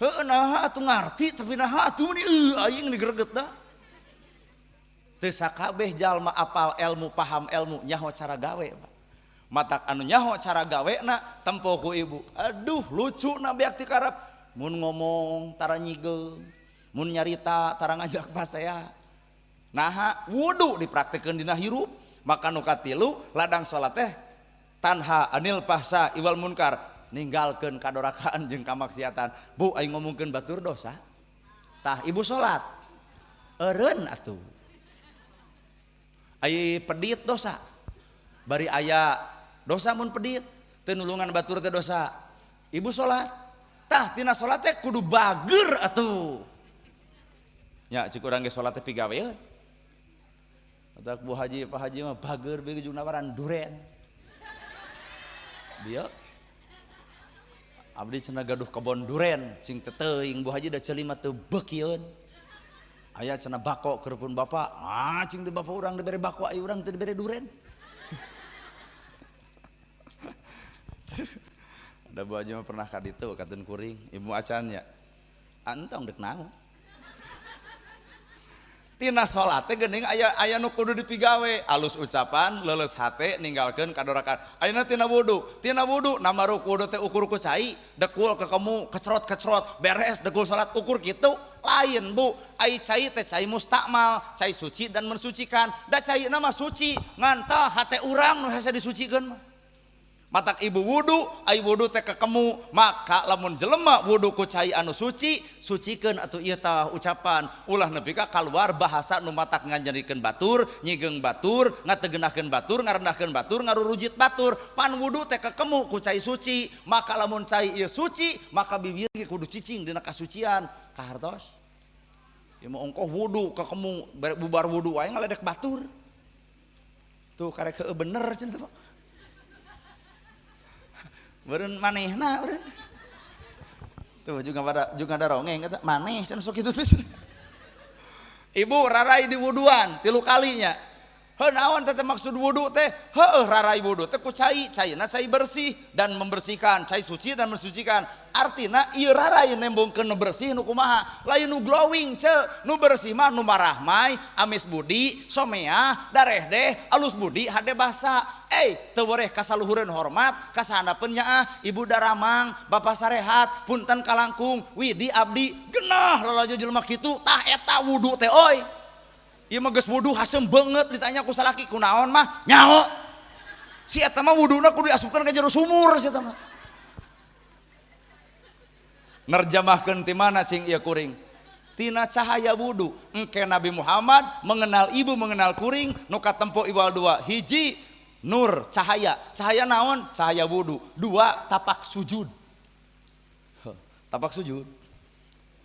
Heuh naha atuh ngarti tapi naha atuh meni aing digreget dah. Teu sakabeh jalma apal ilmu paham ilmu nyaho cara gawe Pak. Matak anu nyaho cara gawena tempo ku ibu. Aduh lucu na beak ti karep mun ngomong tara nyigeung, mun nyarita tara ngajak pasea. Naha wudu dipraktekeun dina hirup, maka nu katilu ladang salat teh tanha anil fahsya iwal munkar. Ninggalkeun kadorakaan jeung kamaksiatan. Bu aing ngomongkeun batur dosa. Tah ibu salat. Eureun atuh. Ai pedit dosa. Bari aya dosa mun pedit, teu nulungan batur teh dosa. Ibu salat. Tah tina salat teh kudu bager atuh. Nya ceuk urang ge salat teh pigaweun. Atak Bu Haji Pak Haji mah bager beuki jeung nawaran duren. Dia abdi cenah gaduh kebon duren cing teu teuing Bu Haji da ceuli mah teu beukieun aya cenah bako keur pun bapak ah cing teu bapak urang dibere bako aya urang teu dibere duren da Bu Haji mah pernah ka ditu katun kuring ibu acan nya antong deuk naon tina salat teh geuning aya aya nu kudu dipigawe alus ucapan leuleus hate ninggalkeun kadorakan ayeuna tina wudu nama wudu teh ukur ku cai dekul kekemu kecrot-kecrot beres dekul salat ukur kitu lain Bu ai cai teh cai mustakmal cai suci dan mensucikan da cai mah suci ngan tah hate urang nu hese disucikeun mah matak ibu wudu ai wudu teh kekemu maka lamun jelema wudu ku cai anu suci sucikeun atuh ieu tah ucapan ulah nepi ka kaluar bahasa nu matak nganjerikeun batur nyigeung batur ngategenahkeun batur ngarendahkeun batur ngarurujit batur pan wudu teh kekemu ku cai suci maka lamun cai ieu suci maka bibir ge kudu cicing dina kasucian kahartos ieu mah ongkoh wudu kekemu bubar wudu wae ngaledek batur tuh karek heueuh bener cenah teh Pak beureun manehna beureun tuh juga pada juga ada rongeng kata maneh cenah sok kitu teh. Ibu rarai di wuduan 3 kalinya. Heuh naon teh maksud wudu teh? Heueuh rarai wudu teh ku cai, caina cai bersih dan membersihkan, cai suci dan mensucikan. Artina ieu rarai nembongkeun nu bersih nu kumaha? Lain nu glowing ce, nu bersih mah nu marahmai, amis budi, someah, darehdeh, alus budi, hade basa. Teu boreh kasaluhureun hormat, kasahandapeun nyaah, ibu daramang, bapak sarehat, punten kalangkung, widi abdi, genah lalajo jelema kitu, tah eta wudu teh oi. Ieu mah geus wudu haseum beungeut ditanya ku salaki kunaon mah nyaho. Si eta mah wuduna kudu diasupkeun ka jero sumur si eta mah. Nerjamahkeun ti mana cing ieu kuring? Tina cahaya wudu. Engke Nabi Muhammad mengenal ibu mengenal kuring nu katempo iwal dua. Hiji nur cahaya. Cahaya naon? Cahaya wudu. Dua tapak sujud. Heh, tapak sujud.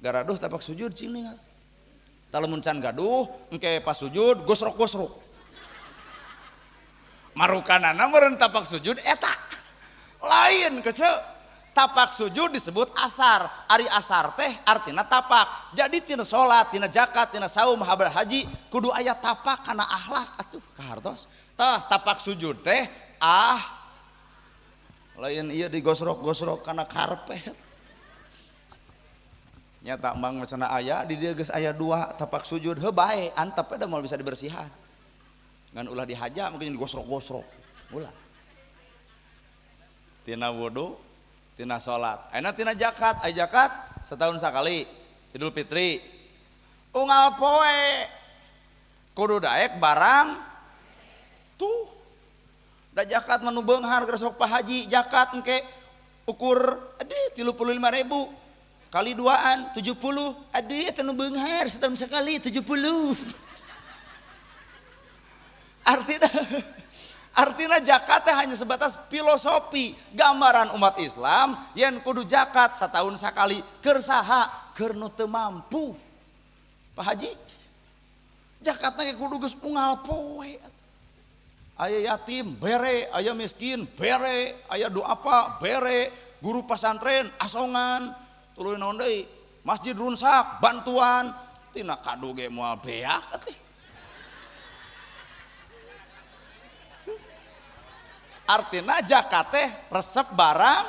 Garaduh tapak sujud cing ningal. Lamun can gaduh engke pas sujud gosrok-gosrok. Marukanana meureun tapak sujud eta. Lain kece. Tapak sujud disebut asar. Ari asar teh artina tapak. Jadi tina salat, tina zakat, tina saum, habal haji kudu aya tapak kana akhlak atuh kahartos. Tah tapak sujud teh ah lain ieu digosrok-gosrok kana karpet. Nyata mang macana aya di dieu geus aya dua tapak sujud heuh bae antep da moal bisa dibersihan. Ngan ulah dihaja mungkin digosrok-gosrok. Ulah. Tina wudu, tina salat. Ayeuna tina zakat, aya zakat setahun sakali Idul Fitri. Unggal poe kudu daek barang tuh. Da zakat mah nu beunghar geus sok Pak Haji zakat engke ukur aduh 35.000. Kali duaan 70, aduh eta nu beunghar setahun sekali 70. Artinya artinya zakat teh hanya sebatas filosofi gambaran umat Islam yang kudu zakat setahun sekali keur saha keur nu teu mampu. Pak Haji zakatna ge kudu geus unggal poe. Aya yatim bere, aya miskin bere, aya duafa bere, guru pesantren asongan, tuluy naon deui, masjid rusak bantuan, tina kadu ge moal beak atuh. Artina zakat teh resep barang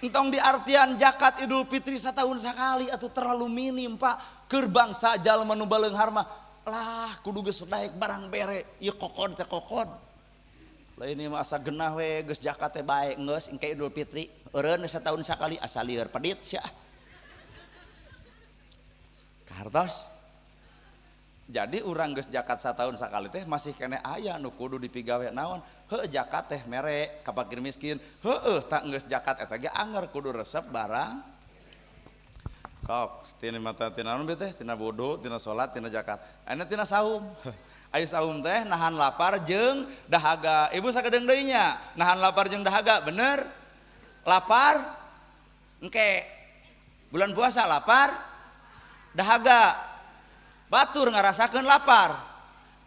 entong diartian zakat Idul Fitri setahun sekali atau terlalu minim Pak. Keur bangsa jalma nu baleunghar mah lah kudu geus daek barang bere ieu kokod teh kokod. Lain ieu mah asa genah we geus zakat teh bae geus engke Idul Fitri eureun setahun sekali asa lieur pedit sia. Kahartos. Jadi urang geus zakat setahun sekali teh masih keneh aya nu kudu dipigawe naon? Heuh zakat teh mere ka fakir miskin. Heueuh tak geus zakat eta ge anger kudu resep barang. Sok tina mata tina naon teh? Tina wudu, tina salat, tina zakat. Ayeuna tina saum. Ayo saum teh nahan lapar jeung dahaga. Ibu sakedeung deui nya, nahan lapar jeung dahaga, bener? Lapar engke bulan puasa lapar dahaga. Batur ngarasakeun lapar,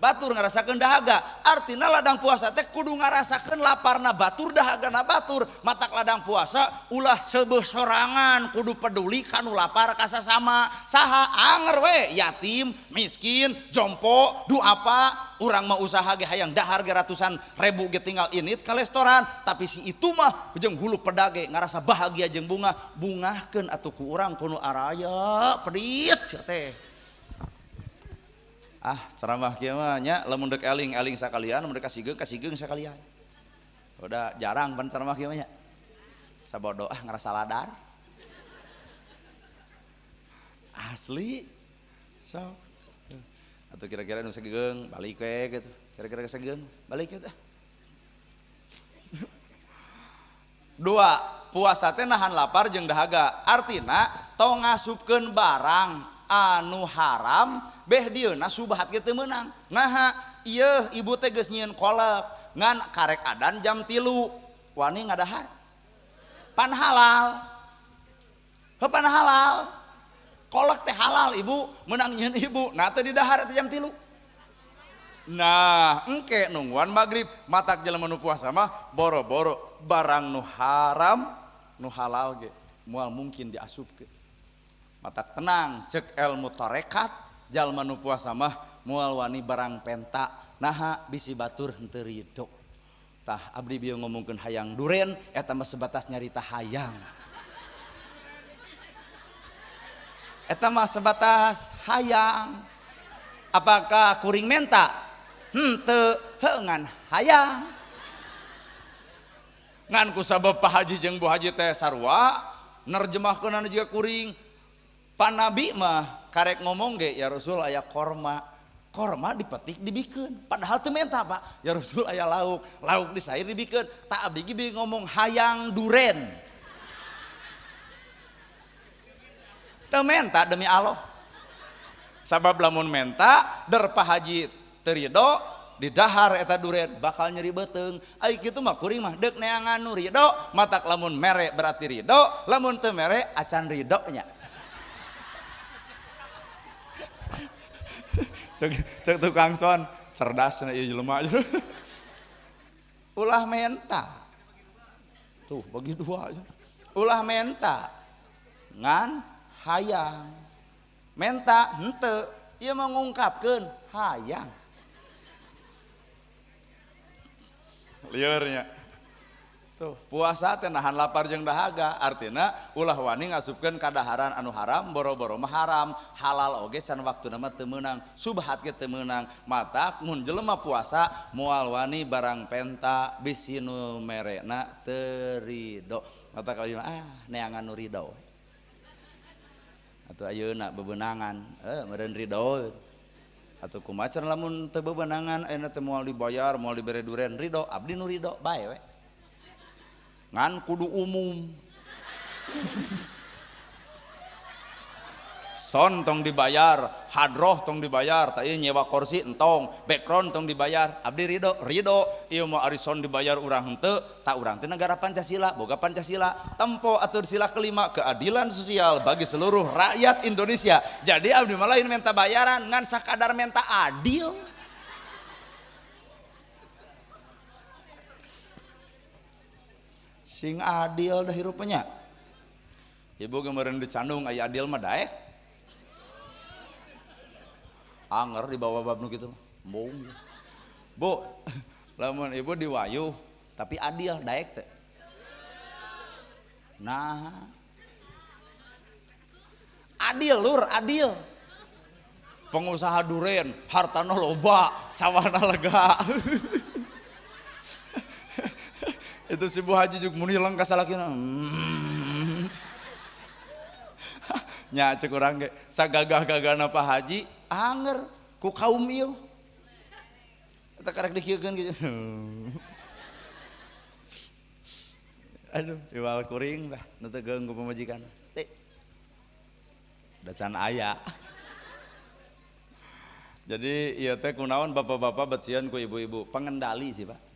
batur ngarasakeun dahaga. Artina ladang puasa teh kudu ngarasakeun laparna batur, dahagana batur. Matak ladang puasa ulah seubeuh sorangan, kudu peduli kanu lapar kasasama. Saha anger we, yatim, miskin, jompo, duafa. Urang mah usaha ge hayang dahar ge ratusan ribu ge tinggal init ka restoran, tapi si itu mah jeung hulu pedage ngarasa bahagia jeung bunga, bungahkeun atuh ku urang kudu araya pedit sia teh. Ah, ceramah kieu mah nya lamun deuk eling-eling sakalian, lamun deuk kasigeung kasigeung sakalian. Udah jarang pan ceramah kieu mah nya. Sabodo ah ngerasa ladar. Asli. So. Atau kira-kira nu sageung balik we gitu. Kira-kira sageung balik gitu. Dua, puasa teh nahan lapar jeung dahaga. Artina tong ngasupkeun barang anu haram beh dieuna subhat ge teu meunang. Naha ieu ibu teh geus nyieun kolek ngan karek adan jam 3 wani ngadahar. Pan halal. Heuh pan halal. Kolek teh halal ibu meunang nyieun ibu. Nah teu didahar teh jam 3. Nah engke nungguan magrib matak jelema nu puasa mah boro-boro barang nu haram nu halal ge moal mungkin diasupkeun. Matak tenang cek ilmu tarekat Jalma nu puasa mah moal wani barang penta naha bisi batur henteu ridho. Tah abdi bieu ngomongkeun hayang duren eta mah sebatas nyarita hayang. Eta mah sebatas hayang. Apakah kuring menta? Henteu, heuh ngan hayang. Ngan ku sabab Pak Haji jeung Bu Haji teh sarua nerjemahkeunana jiga kuring. Pak Nabi mah karek ngomong ge ya Rasul aya korma. Korma dipetik dibikeun padahal teu menta Pak. Ya Rasul aya lauk, lauk disair dibikeun. Tak abdi ge ngomong hayang duren. Teu menta demi Allah. Sabab lamun menta der Pak Haji teu ridho didahar eta duren bakal nyeri beuteung. Ai kitu mah kuring mah deuk neangan nu ridho, matak lamun mere berarti ridho, lamun teu mere acan ridho nya. Cek tukang son cerdas cenah ieu jelema. Ulah menta. Tuh bagi dua. Ulah menta ngan hayang. Menta henteu ieu mah ngungkapkeun hayang. Liurnya. Tuh, puasa teh nahan lapar jeung dahaga, artina ulah wani ngasupkeun kadaharan anu haram, boro-boro mah haram, halal oge can waktuna mah teu meunang, subhat ge teu meunang. Matak mun jelema puasa moal wani barang penta bisi nu merena teu ridho. Matak ayeuna neangan nu ridho. Atuh ayeuna bebenangan, meureun ridho. Atuh kumaha cenah lamun teu bebenangan ayeuna teh moal dibayar, moal dibere duren, ridho, abdi nu ridho bae we. Ngan kudu umum. Son tong dibayar, hadroh tong dibayar, tak ieu nyewa kursi entong, background tong dibayar, abdi ridho, ridho, ieu mah ari son dibayar urang henteu, tak urang teh negara Pancasila, boga Pancasila, tempo atur sila kelima keadilan sosial bagi seluruh rakyat Indonesia. Jadi abdi mah lain minta bayaran, ngan sakadar minta adil. Sing adil dah hirupnya. Ibu kemarin dicandung aya adil mah daek. Anger di bawah bab nu kitu mah. Embung. Bu, lamun ibu diwayuh tapi adil daek teh. Nah. Adil lur, adil. Pengusaha duren, hartana loba, sawahna lega. Itu si Bu Haji juga muni leng ka salakina. Nya cek urang ge sagagah-gagahna Pak Haji anger ku kaum ieu. Eta karek dikieukeun gitu. Aduh, iwal kuring tah nu teu geung ku pamajikan. Teh. Da can aya. Jadi ieu teh kunaon bapak-bapak bet sieun ku ibu-ibu, pengendali sih Pak.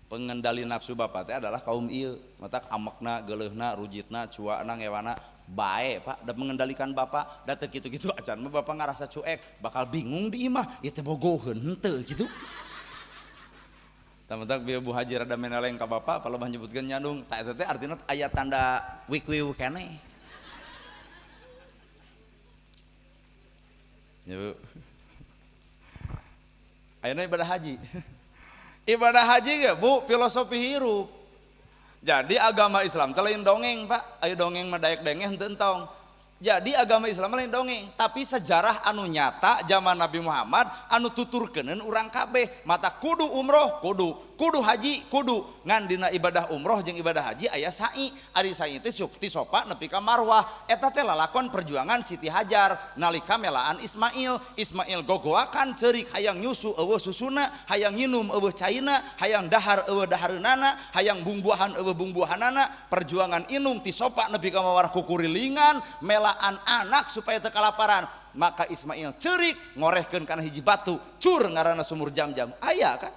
Pengendali nafsu bapak teh adalah kaum ieu, matak amekna, geuleuhna, rujitna, cuana, ngewana bae Pak, da mengendalikan bapak, da teu kitu-kitu acan mah bapak ngarasa cuek, bakal bingung di imah, ieu teh bogoheun henteu kitu. Tah-matak bieu Bu Haji rada meneleng ka bapak, palebah nyebutkeun nyandung, tah eta teh artina aya tanda wik-wiu keneh. Ya Bu. Ayeuna ibadah haji. Ibadah haji ge Bu, filosofi hirup. Jadi agama Islam teh lain dongeng Pak, ayo dongeng mah daek dengeh henteu entong. Jadi agama Islam lain dongeng, tapi sejarah anu nyata zaman Nabi Muhammad anu tuturkeuneun urang kabeh. Mata kudu umroh, kudu, kudu haji, kudu. Ngan dina ibadah umroh jeung ibadah haji aya sa'i. Ari sa'i teh ti sopa nepi ka marwah. Eta teh lalakon perjuangan Siti Hajar nalika melaan Ismail. Ismail gogoakan ceurik hayang nyusu eueuh susuna, hayang nginum eueuh caina, hayang dahar eueuh dahareunana, hayang bungbuahan eueuh bungbuahanana. Perjuangan inung ti sopa nepi ka marwah kukurilingan mela anak supaya teu kalaparan. Maka Ismail ceurik ngorehkeun kana hiji batu, cur ngaranna sumur jam-jam. Aya kan?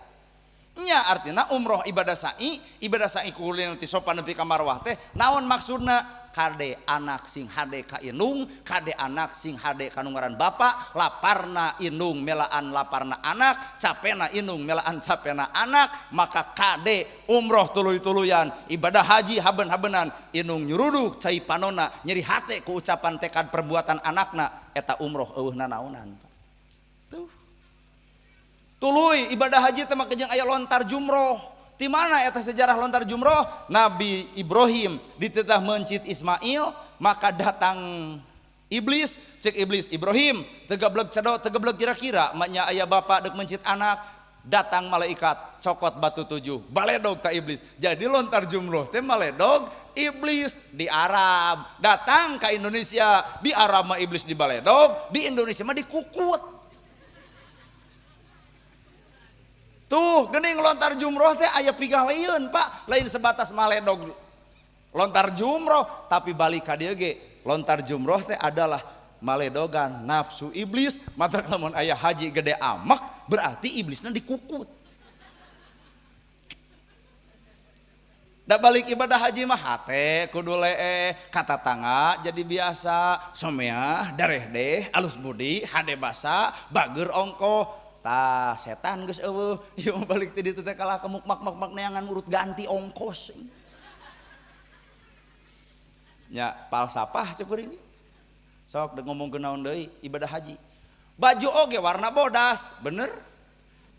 Nya artina umroh ibadah sa'i, ibadah sa'i kuliah ti sopan nepi ka marwah teh naon maksudna? Kade anak sing hade ka indung, kade anak sing hade ka nu ngaran bapa, laparna indung melaan laparna anak, capena indung melaan capena anak, maka kade umroh tuluy-tuluyan, ibadah haji haben-habenan, indung nyuruduk cai panona, nyeri hate ku ucapan tekad perbuatan anakna, eta umroh eueuh nanaonan. Tuluy ibadah haji teh make jeung aya lontar jumroh. Di mana eta sejarah lontar jumroh? Nabi Ibrahim dititah mencit Ismail, maka datang iblis, cek iblis Ibrahim, tegablek cedok, tegablek kira-kira, maknya ayah bapak dek mencit anak, datang malaikat, cokot batu 7, baledog ta iblis. Jadi lontar jumroh teh maledog iblis di Arab, datang ke Indonesia, di Arab mah iblis di baledog, di Indonesia mah dikukut. Tuh, geuning lontar jumroh teh aya pigaweun, Pak, lain sebatas maledog lontar jumroh, tapi balik ka dieu ge lontar jumroh teh adalah maledogan nafsu iblis. Mata lamun aya haji gede amak berarti iblisna dikukut. Da balik ibadah haji mah hate kudu leeh, kata tangga jadi biasa, someah dareh deh, alus budi, hade basa, bager ongko. Tah setan geus eueuh, ieu mah balik ti ditu teh kalah kemuk mak mak mak neangan urut ganti ongkos. Nya falsafah cek kuring. Sok dek ngomongkeun naon deui ibadah haji. Baju oge warna bodas, bener?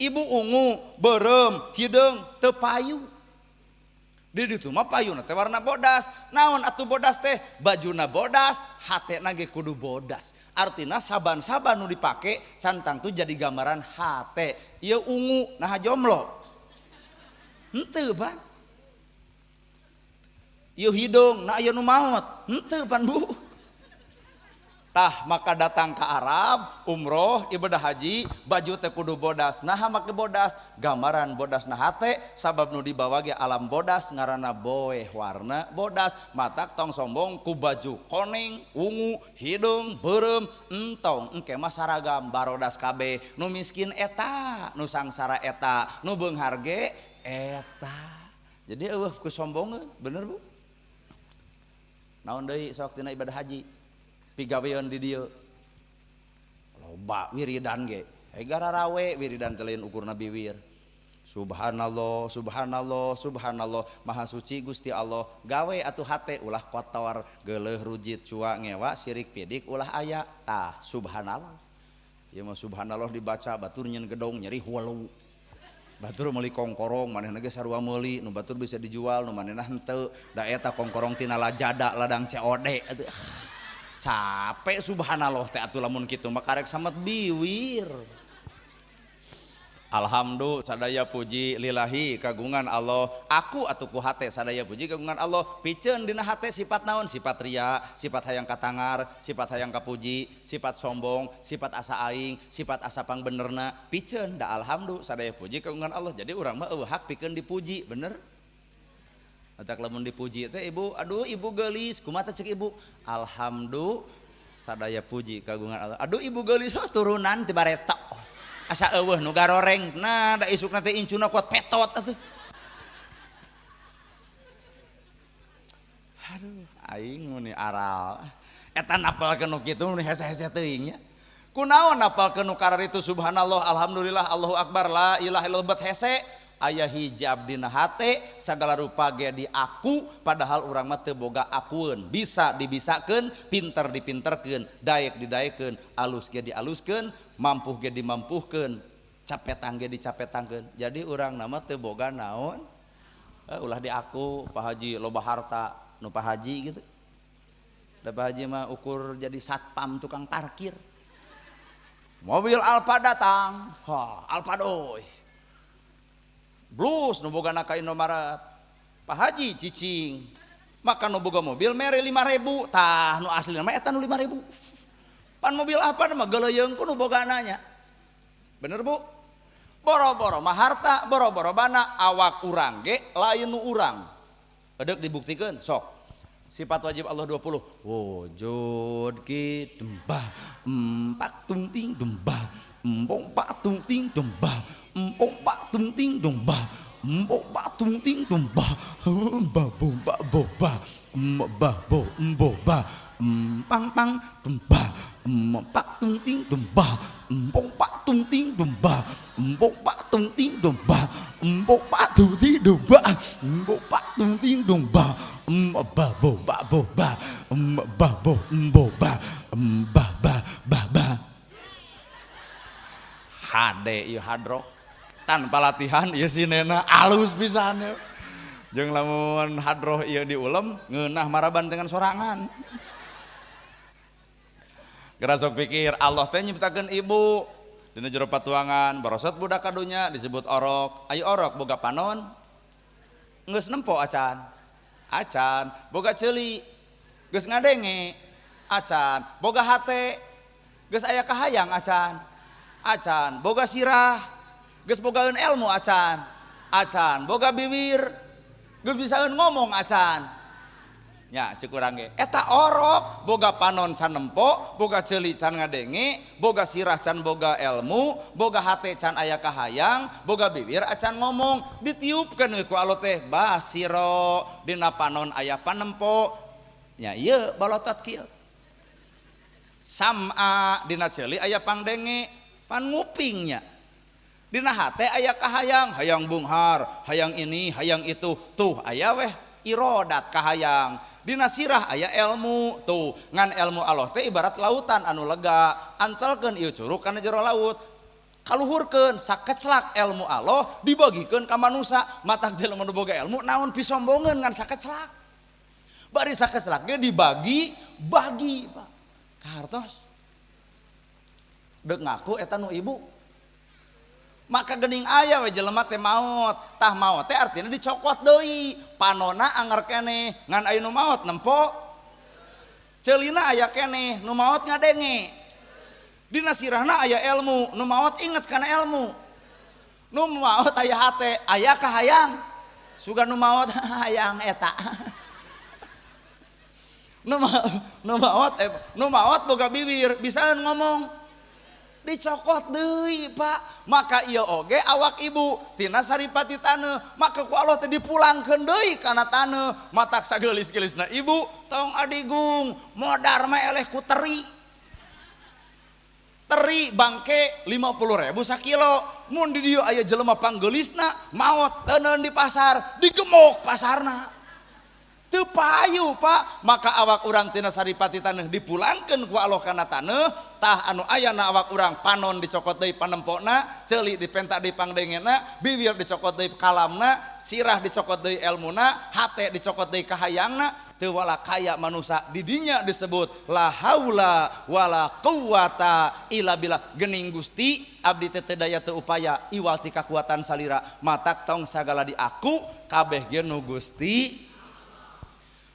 Ibu ungu, beureum, hideung, teu payu. Di ditu mah payuna teh warna bodas. Naon atuh bodas teh? Bajuna bodas, hatena ge kudu bodas. Artina saban-saban nu dipake cantang tuh jadi gambaran hate. Ieu ungu nah jomblo. Henteu pan. Ieu hideung nah aya nu maot. Henteu pan Bu. Tah maka datang ke Arab, umroh, ibadah haji, baju teh kudu bodas. Nah make bodas, gambaran bodas na hate, sabab nu dibawa ge alam bodas ngaranna boeh warna bodas. Matak tong sombong ku baju koneng, ungu, hideung, beureum, entong engke mah saragam barodas kabeh. Nu miskin eta, nu sangsara eta, nu beunghar ge eta. Jadi eueuh kusombongeun, bener Bu? Naon deui sok tina ibadah haji? Pigawean di dieu loba wiridan ge gararawe wiridan teh lain ukurna biwir. Subhanallah, subhanallah, subhanallah, maha suci Gusti Allah. Gawe atuh hate ulah kotor, geuleuh rujit cua ngewa sirik pidik ulah aya. Tah subhanallah. Ieu mah subhanallah dibaca batur nyeun gedong nyeri hulu. Batur meuli kongkorong manehna ge sarua meuli, nu batur bisa dijual nu manehna henteu. Da eta kongkorong tina lajada ladang COD atuh. Capek subhanallah teh atuh lamun kitu mah karek samet biwir. Alhamdulillah sadaya puji lillahi kagungan Allah. Aku atuh ku hate sadaya puji kagungan Allah. Piceun dina hate sifat naon? Sifat ria, sifat hayang katangar, sifat hayang kapuji, sifat sombong, sifat asa aing, sifat asa pangbenerna. Piceun da alhamdulillah sadaya puji kagungan Allah. Jadi urang mah eueuh hak pikeun dipuji, bener? Atak lamun dipuji teh ibu, aduh ibu geulis, kumaha cek ibu? Alhamdulillah sadaya puji kagungan Allah. Aduh ibu geulis, oh, turunan ti bareto. Asa eueuh nu garoreng. Nah, da isukna teh incuna kuat petot atuh. Aduh, aing mun aral. Eta napalkeun nu kitu mun hese-hese teuing nya. Kunaon napalkeun nu kararitu subhanallah, alhamdulillah, Allahu akbar, la ilaha illallah bet hese. Aya hijab dina hate sagala rupa ge di aku padahal urang mah teu boga akueun. Bisa dibisakeun, pinter dipinterkeun, daek didaekeun, alus ge dialuskeun, mampuh ge dimampuhkeun, capetang ge dicapetangkeun. Jadi urang nama teu boga naon? Ulah di aku Pak Haji loba harta nu Pak Haji gitu. Da Pak Haji mah ukur jadi satpam tukang parkir. Mobil Alfa datang. Ha, Alfa doi. Blus nu bogana ka Indomaret. Pak Haji cicing. Maka nu boga mobil mere 5.000. Tah nu aslina mah eta nu 5.000. Pan mobil apa mah geuleuyeng ku nu bogana nya. Bener Bu? Boro-boro mah harta, boro-boro bana awak urang ge lain nu urang. Edek dibuktikeun sok. Sifat wajib Allah 20. Wujud ki dembah, empat tung ting dembah, empong pak tung ting dembah, empong pak tung ting dembah, empong pak tung ting dembah, ba bo ba bo ba, ba bo bo ba, pang pang dembah, empat tung ting dembah, empong pak tung ting dembah, empong pak tung ting dembah, empong pak tung ting dembah, empong pak tung ting dembah, ba bo ba bo ba, ba bo bo ba, ba ba ba ba. Hade ieu hadroh. Tanpa latihan ieu sinena alus pisan. Jeung lamun hadroh ieu diulem ngeunah maraban dengan sorangan. Geura sok pikir Allah teh nyiptakeun ibu dina jero patuangan barosot budak kadunya disebut orok. Ayo orok boga panon geus nempo acan. Acan boga ceuli geus ngadenge acan, boga hate geus aya kahayang acan. Acan boga sirah geus bogaeun ilmu acan. Acan boga bibir geus bisaeun ngomong acan. Nya ceuk urang ge eta orok boga panon can nempo, boga ceuli can ngadenge, boga sirah can boga ilmu, boga hate can aya kahayang, boga bibir acan ngomong, ditiupkeun we ku Allah teh basiro dina panon aya panempo. Nya ieu balotot kieu. Sam'a dina ceuli aya pangdenge, pan ngupingnya. Dina hate aya kahayang, hayang bunghar, hayang ini, hayang itu, tuh aya weh irodat kahayang. Dina sirah aya ilmu tuh, ngan ilmu Allah teh ibarat lautan anu lega, antelkeun ieu curug kana jero laut, kaluhurkeun sakeclak ilmu Allah dibagikeun ka manusa, matak jelema nu boga ilmu naon pisombongeun ngan sakeclak. Bari sakeclak ge dibagi-bagi Pak. Kahartos. Deuk ngaku eta nu ibu. Maka gening aya we jelema teh maot. Tah maot teh artinya dicokot deui. Panona anger keneh, ngan aya nu maot nempo. Ceulina aya keneh, nu maot ngadenge. Dina sirahna aya ilmu, nu maot inget kana ilmu. Nu maot aya hate, aya kahayang. Sugan nu maot hayang eta. Nu maot nu maot boga bibir, bisaan ngomong. Dicokot deui Pak. Maka ieu oge awak ibu tina saripati taneuh, maka ku Allah teh dipulangkeun deui kana taneuh. Matak sageulis-geulisna ibu tong adigung modar mah eleh ku teri. Teri bangke 50.000 sakilo. Mun di dieu aya jelema panggeulisna maot teuneun di pasar, digemok pasarna. Teu payu Pak. Maka awak urang tina saripati taneuh dipulangkeun ku Allah kana taneuh. Tah anu ayana awak urang panon dicokot deui panempona, ceuli dipenta deui pangdengena, bibir dicokot deui kalamna, sirah dicokot deui elmuna, hate dicokot deui kahayangna, teu wala kaya manusa di dinya disebut la haula wala quwata illa billah. Gening Gusti abdi teh teu daya teu upaya iwal ti kakuatan salira, matak tong sagala di aku kabeh ge nu Gusti.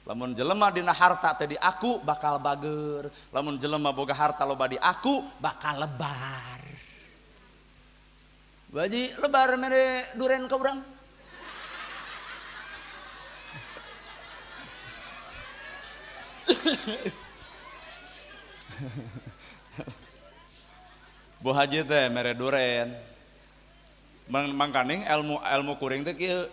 Lamun jelema dina harta teh di aku bakal bager, lamun jelema boga harta loba di aku bakal lebar. Baji lebar mere duren ka urang. Bu Haji teh mere duren. Mangkaning ilmu kuring teh kieu.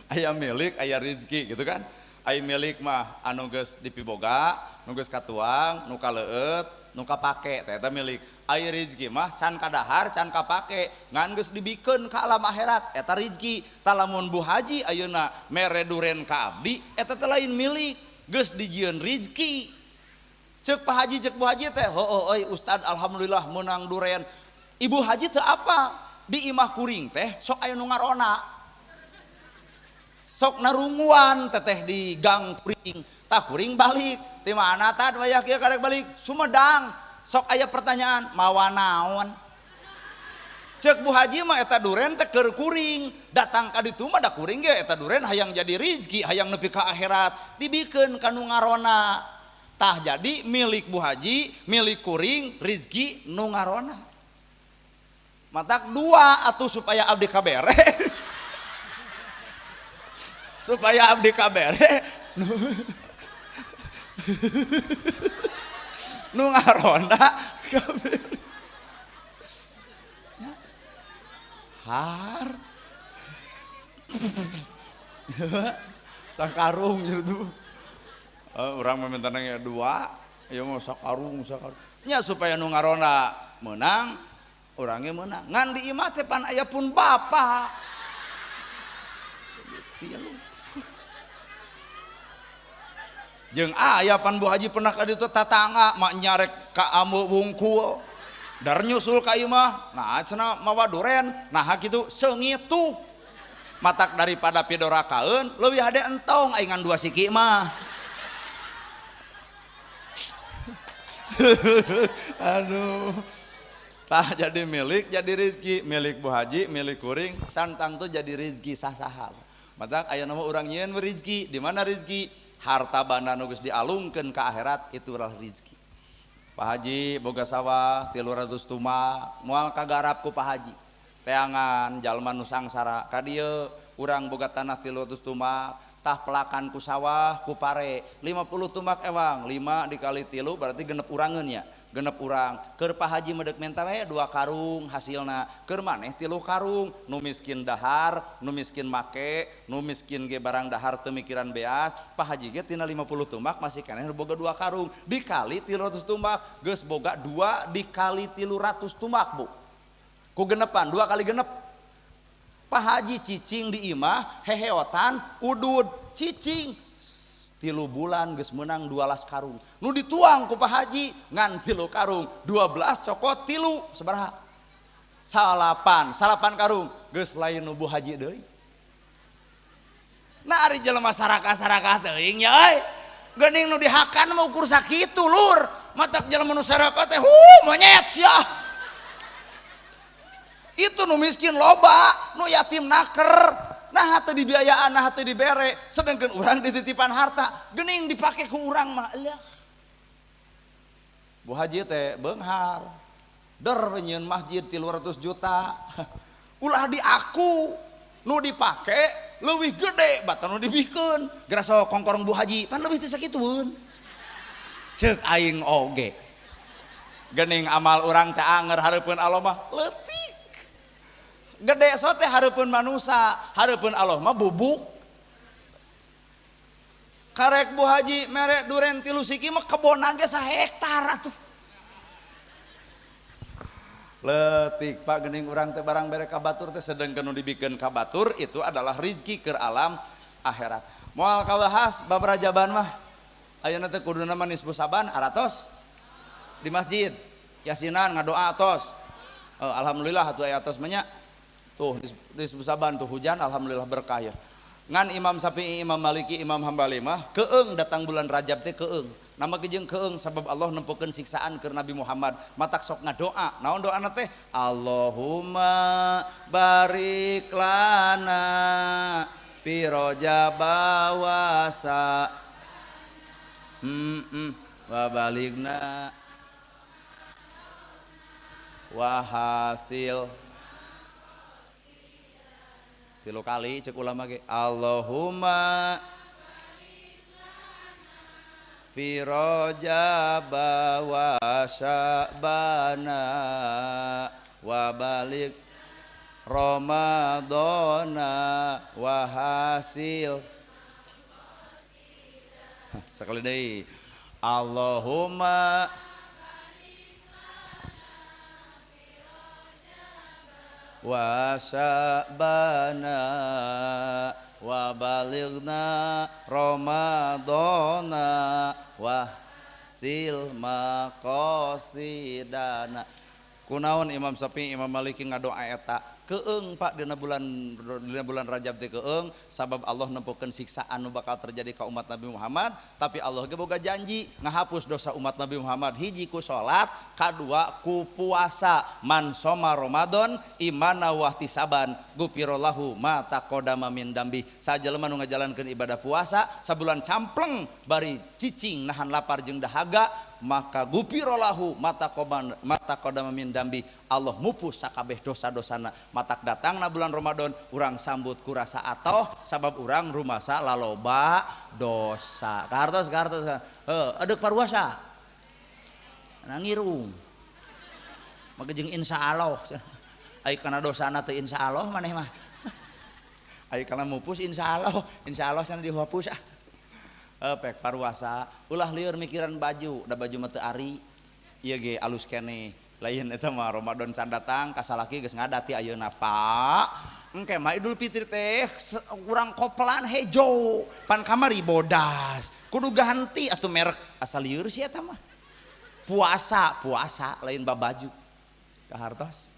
Aya milik, aya rizki gitu kan. Aya milik mah anu geus dipiboga, nu geus katuang, nu kaleueut, nu kapake, teh eta milik. Aya rizki mah can kadahar, can kapake, ngan geus dibikeun ka alam akhirat, eta rizki. Tah lamun Bu Haji ayeuna mere duren ka abdi, eta teh lain milik, geus dijieun rizki. Ceuk Pak Haji, ceuk Bu Haji teh, heueuh euy Ustad alhamdulillah meunang duren. Ibu Haji teu apa? Di imah kuring teh sok aya nu ngarona. Sok narunguan teteh di gang kuring, tah kuring balik ti mana tad wayah kieu karek balik Sumedang. Sok aya pertanyaan mawa naon? Ceuk Bu Haji mah eta duren teh keur kuring, datang ka ditu mah da kuring ge eta duren hayang jadi rizki, hayang nepi ka akhirat, dibikeun ka nu ngarona. Tah jadi milik Bu Haji, milik kuring, rizki nu ngarona. Matak dua atuh supaya abdi kabere. Supaya abdi kabere nu ngarona kabere. Har sakarung gitu. Urang meminta nanya dua, ya mau sakarung sakarung. Nya supaya nu ngarona menang, orangnya menang. Ngan di imah teh pan aya pun bapak. Tilu. Jeung aya pan Bu Haji pernah ka ditu tatangga mak nyarek ka ameu wungkul. Dar nyusul ka imah, nah cenah mawa duren, nah kitu seungit tuh. Matak daripada pidorakaeun leuwih hade entong aing ngan 2 siki mah. Aduh. Tah jadi milik jadi rezeki, milik Bu Haji, milik kuring, cantang tuh jadi rezeki sah-saha. Matak aya nama urang nyieun rezeki, di mana rezeki? Harta banda nu geus dialungkeun ka akhirat itulah rezeki. Pak Haji boga sawah 300 tumak, moal kagarap ku Pak Haji. Teangan jalma nu sangsara ka dieu urang boga tanah 300 tumak, tah pelakan ku sawah ku pare 50 tumak ewang, 5 dikali 3 berarti genep urangeun nya, genep urang. Keur Pak Haji medek menta we 2 karung hasilna, keur maneh 3 karung, nu miskin dahar, nu miskin make, nu miskin ge barang dahar teu mikiran beas. Pak Haji ge tina 50 tumak masih keneh boga 2 karung, dikali 300 tumak geus boga 2 dikali 300 tumak Bu. Ku genepan 2 kali genep. Pak Haji cicing di imah heheotan udud cicing 3 bulan geus meunang 12 karung. Nu dituang ku Pak Haji ngan 3 karung, 12 cokot 3 sabaraha? Salapan, salapan karung geus lain nu Bu Haji deui. Nah ari jelema sarakah-sarakah teuing nya euy. Geuning nu dihakan mah ukur sakitu lur. Matak jelema nu sarakah teh monyet sia. Itu nu miskin loba, nu yatim naker, nah teu dibiayaan, nah teu dibere, sedangkan urang dititipan harta, geuning dipake ku urang mah. Eueuh. Bu Haji teh beunghar, der nyieun masjid 300 juta. Ulah diaku, nu dipake leuwih gede batan nu dibikeun. Geura sok kongkorong Bu Haji, pan leuwih teh sakitueun. Ceuk aing oge. Geuning amal urang teh anger hareupeun Allah mah leutik. Gede sote hareupeun manusa, hareupeun Allah mah bubuk. Karek Bu Haji mere duren 3 siki mah kebonan ge sahektar atuh. Leutik Pak geuning urang teh barang bere ka batur teh sedengkeun nu dibikeun ka batur itu adalah rizki keur alam akhirat. Moal kabahas bab rajaban mah. Ayeuna teh kuduna mah nisfu saban aratos di masjid. Yasinan ngadoa atos. Alhamdulillah atuh aya atos mah nya. Tuh di Saban tuh hujan alhamdulillah berkah ya. Ngan Imam Syafi'i, Imam Maliki, Imam Hambali mah keeng datang bulan Rajab teh keeng. Nama kejeng keeng sabab Allah nempokeun siksaan keur Nabi Muhammad. Matak sok ngadoa. Naon doana teh? Allahumma barik lana fi rajab wasa. Wa baligna wa hasil 3 kali cek ulama ge Allahumma fi rajab wa sya'bana wa balik ramadhana wa hasil. Sekali deui Allahumma wa sya'bana wa balighna ramadhana wa sil maqasidana. Kunaon Imam Syafi'i Imam Maliki ngadoa eta keeng Pak dina bulan Rajab teh keeng sabab Allah nempokeun siksaan nu bakal terjadi ka umat Nabi Muhammad, tapi Allah ge boga janji ngahapus dosa umat Nabi Muhammad hiji ku salat, kadua ku puasa. Man soma Ramadan imana wahtisaban gufirallahu ma taqaddama min dambi. Sajelema nu ngajalankeun ibadah puasa sabulan campleng bari cicing nahan lapar jeung dahaga, maka gufirallahu ma taqaddama min dambi. Allah mupus sakabeh dosa-dosana. Matak datangna bulan Ramadan urang sambut ku rasa atoh sabab urang rumasa laloba dosa. Kahartos kahartos heuh adeuk paruasa nangirung maka jeung insyaallah ai kana dosana teu insyaallah maneh mah ai kana mupus insyaallah insyaallah sana dihapus ah. Pek paruasa ulah lieur mikiran baju, da baju mah teu ari ieu ge alus keneh. Lain eta mah Ramadan can datang kasalaki geus ngadati ayeuna Pak. Engke mah Idul Fitri teh urang kopelan hejo, pan kamari bodas. Kudu ganti atuh merek asal lieur si eta mah. Puasa, puasa lain babaju. Kahartos.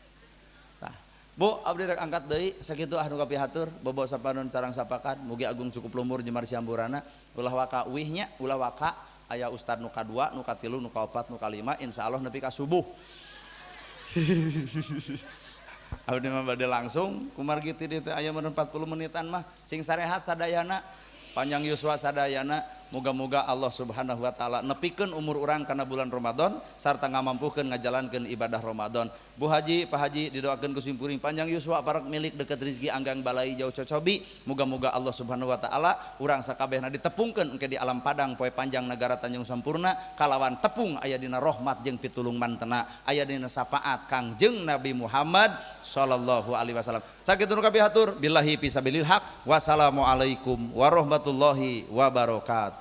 Tah, Bu, abdi rek angkat deui sakitu ah nu kapihatur, bobo sapanon sarang sapakan, mugi agung cukup lumur jemar siamburana, ulah waka uih nya, ulah waka aya ustad nu kadua, nu katilu, nu kaopat, nu kalima, insyaallah nepi ka subuh. Abdi mah bade langsung kumargi ti dieu teh aya meureun 40 menitan mah, sing sarehat sadayana, panjang yuswa sadayana, moga-moga Allah Subhanahu wa taala nepikeun umur urang kana bulan Ramadan sarta ngamampukeun ngajalankeun ibadah Ramadan. Bu Haji, Pak Haji didoakeun ku simkuring panjang yuswa, parak milik, deket rezeki, anggang balai, jauh cocobi. Moga-moga Allah Subhanahu wa taala urang sakabehna ditepungkeun engke di alam padang poe panjang negara Tanjung Sampurna kalawan tepung aya dina rahmat jeung pitulung mantena, aya dina syafaat Kangjeng Nabi Muhammad sallallahu alaihi wasallam. Sakitu nu kapihatur, billahi fisabilil haq, wassalamualaikum warahmatullahi wabarakatuh.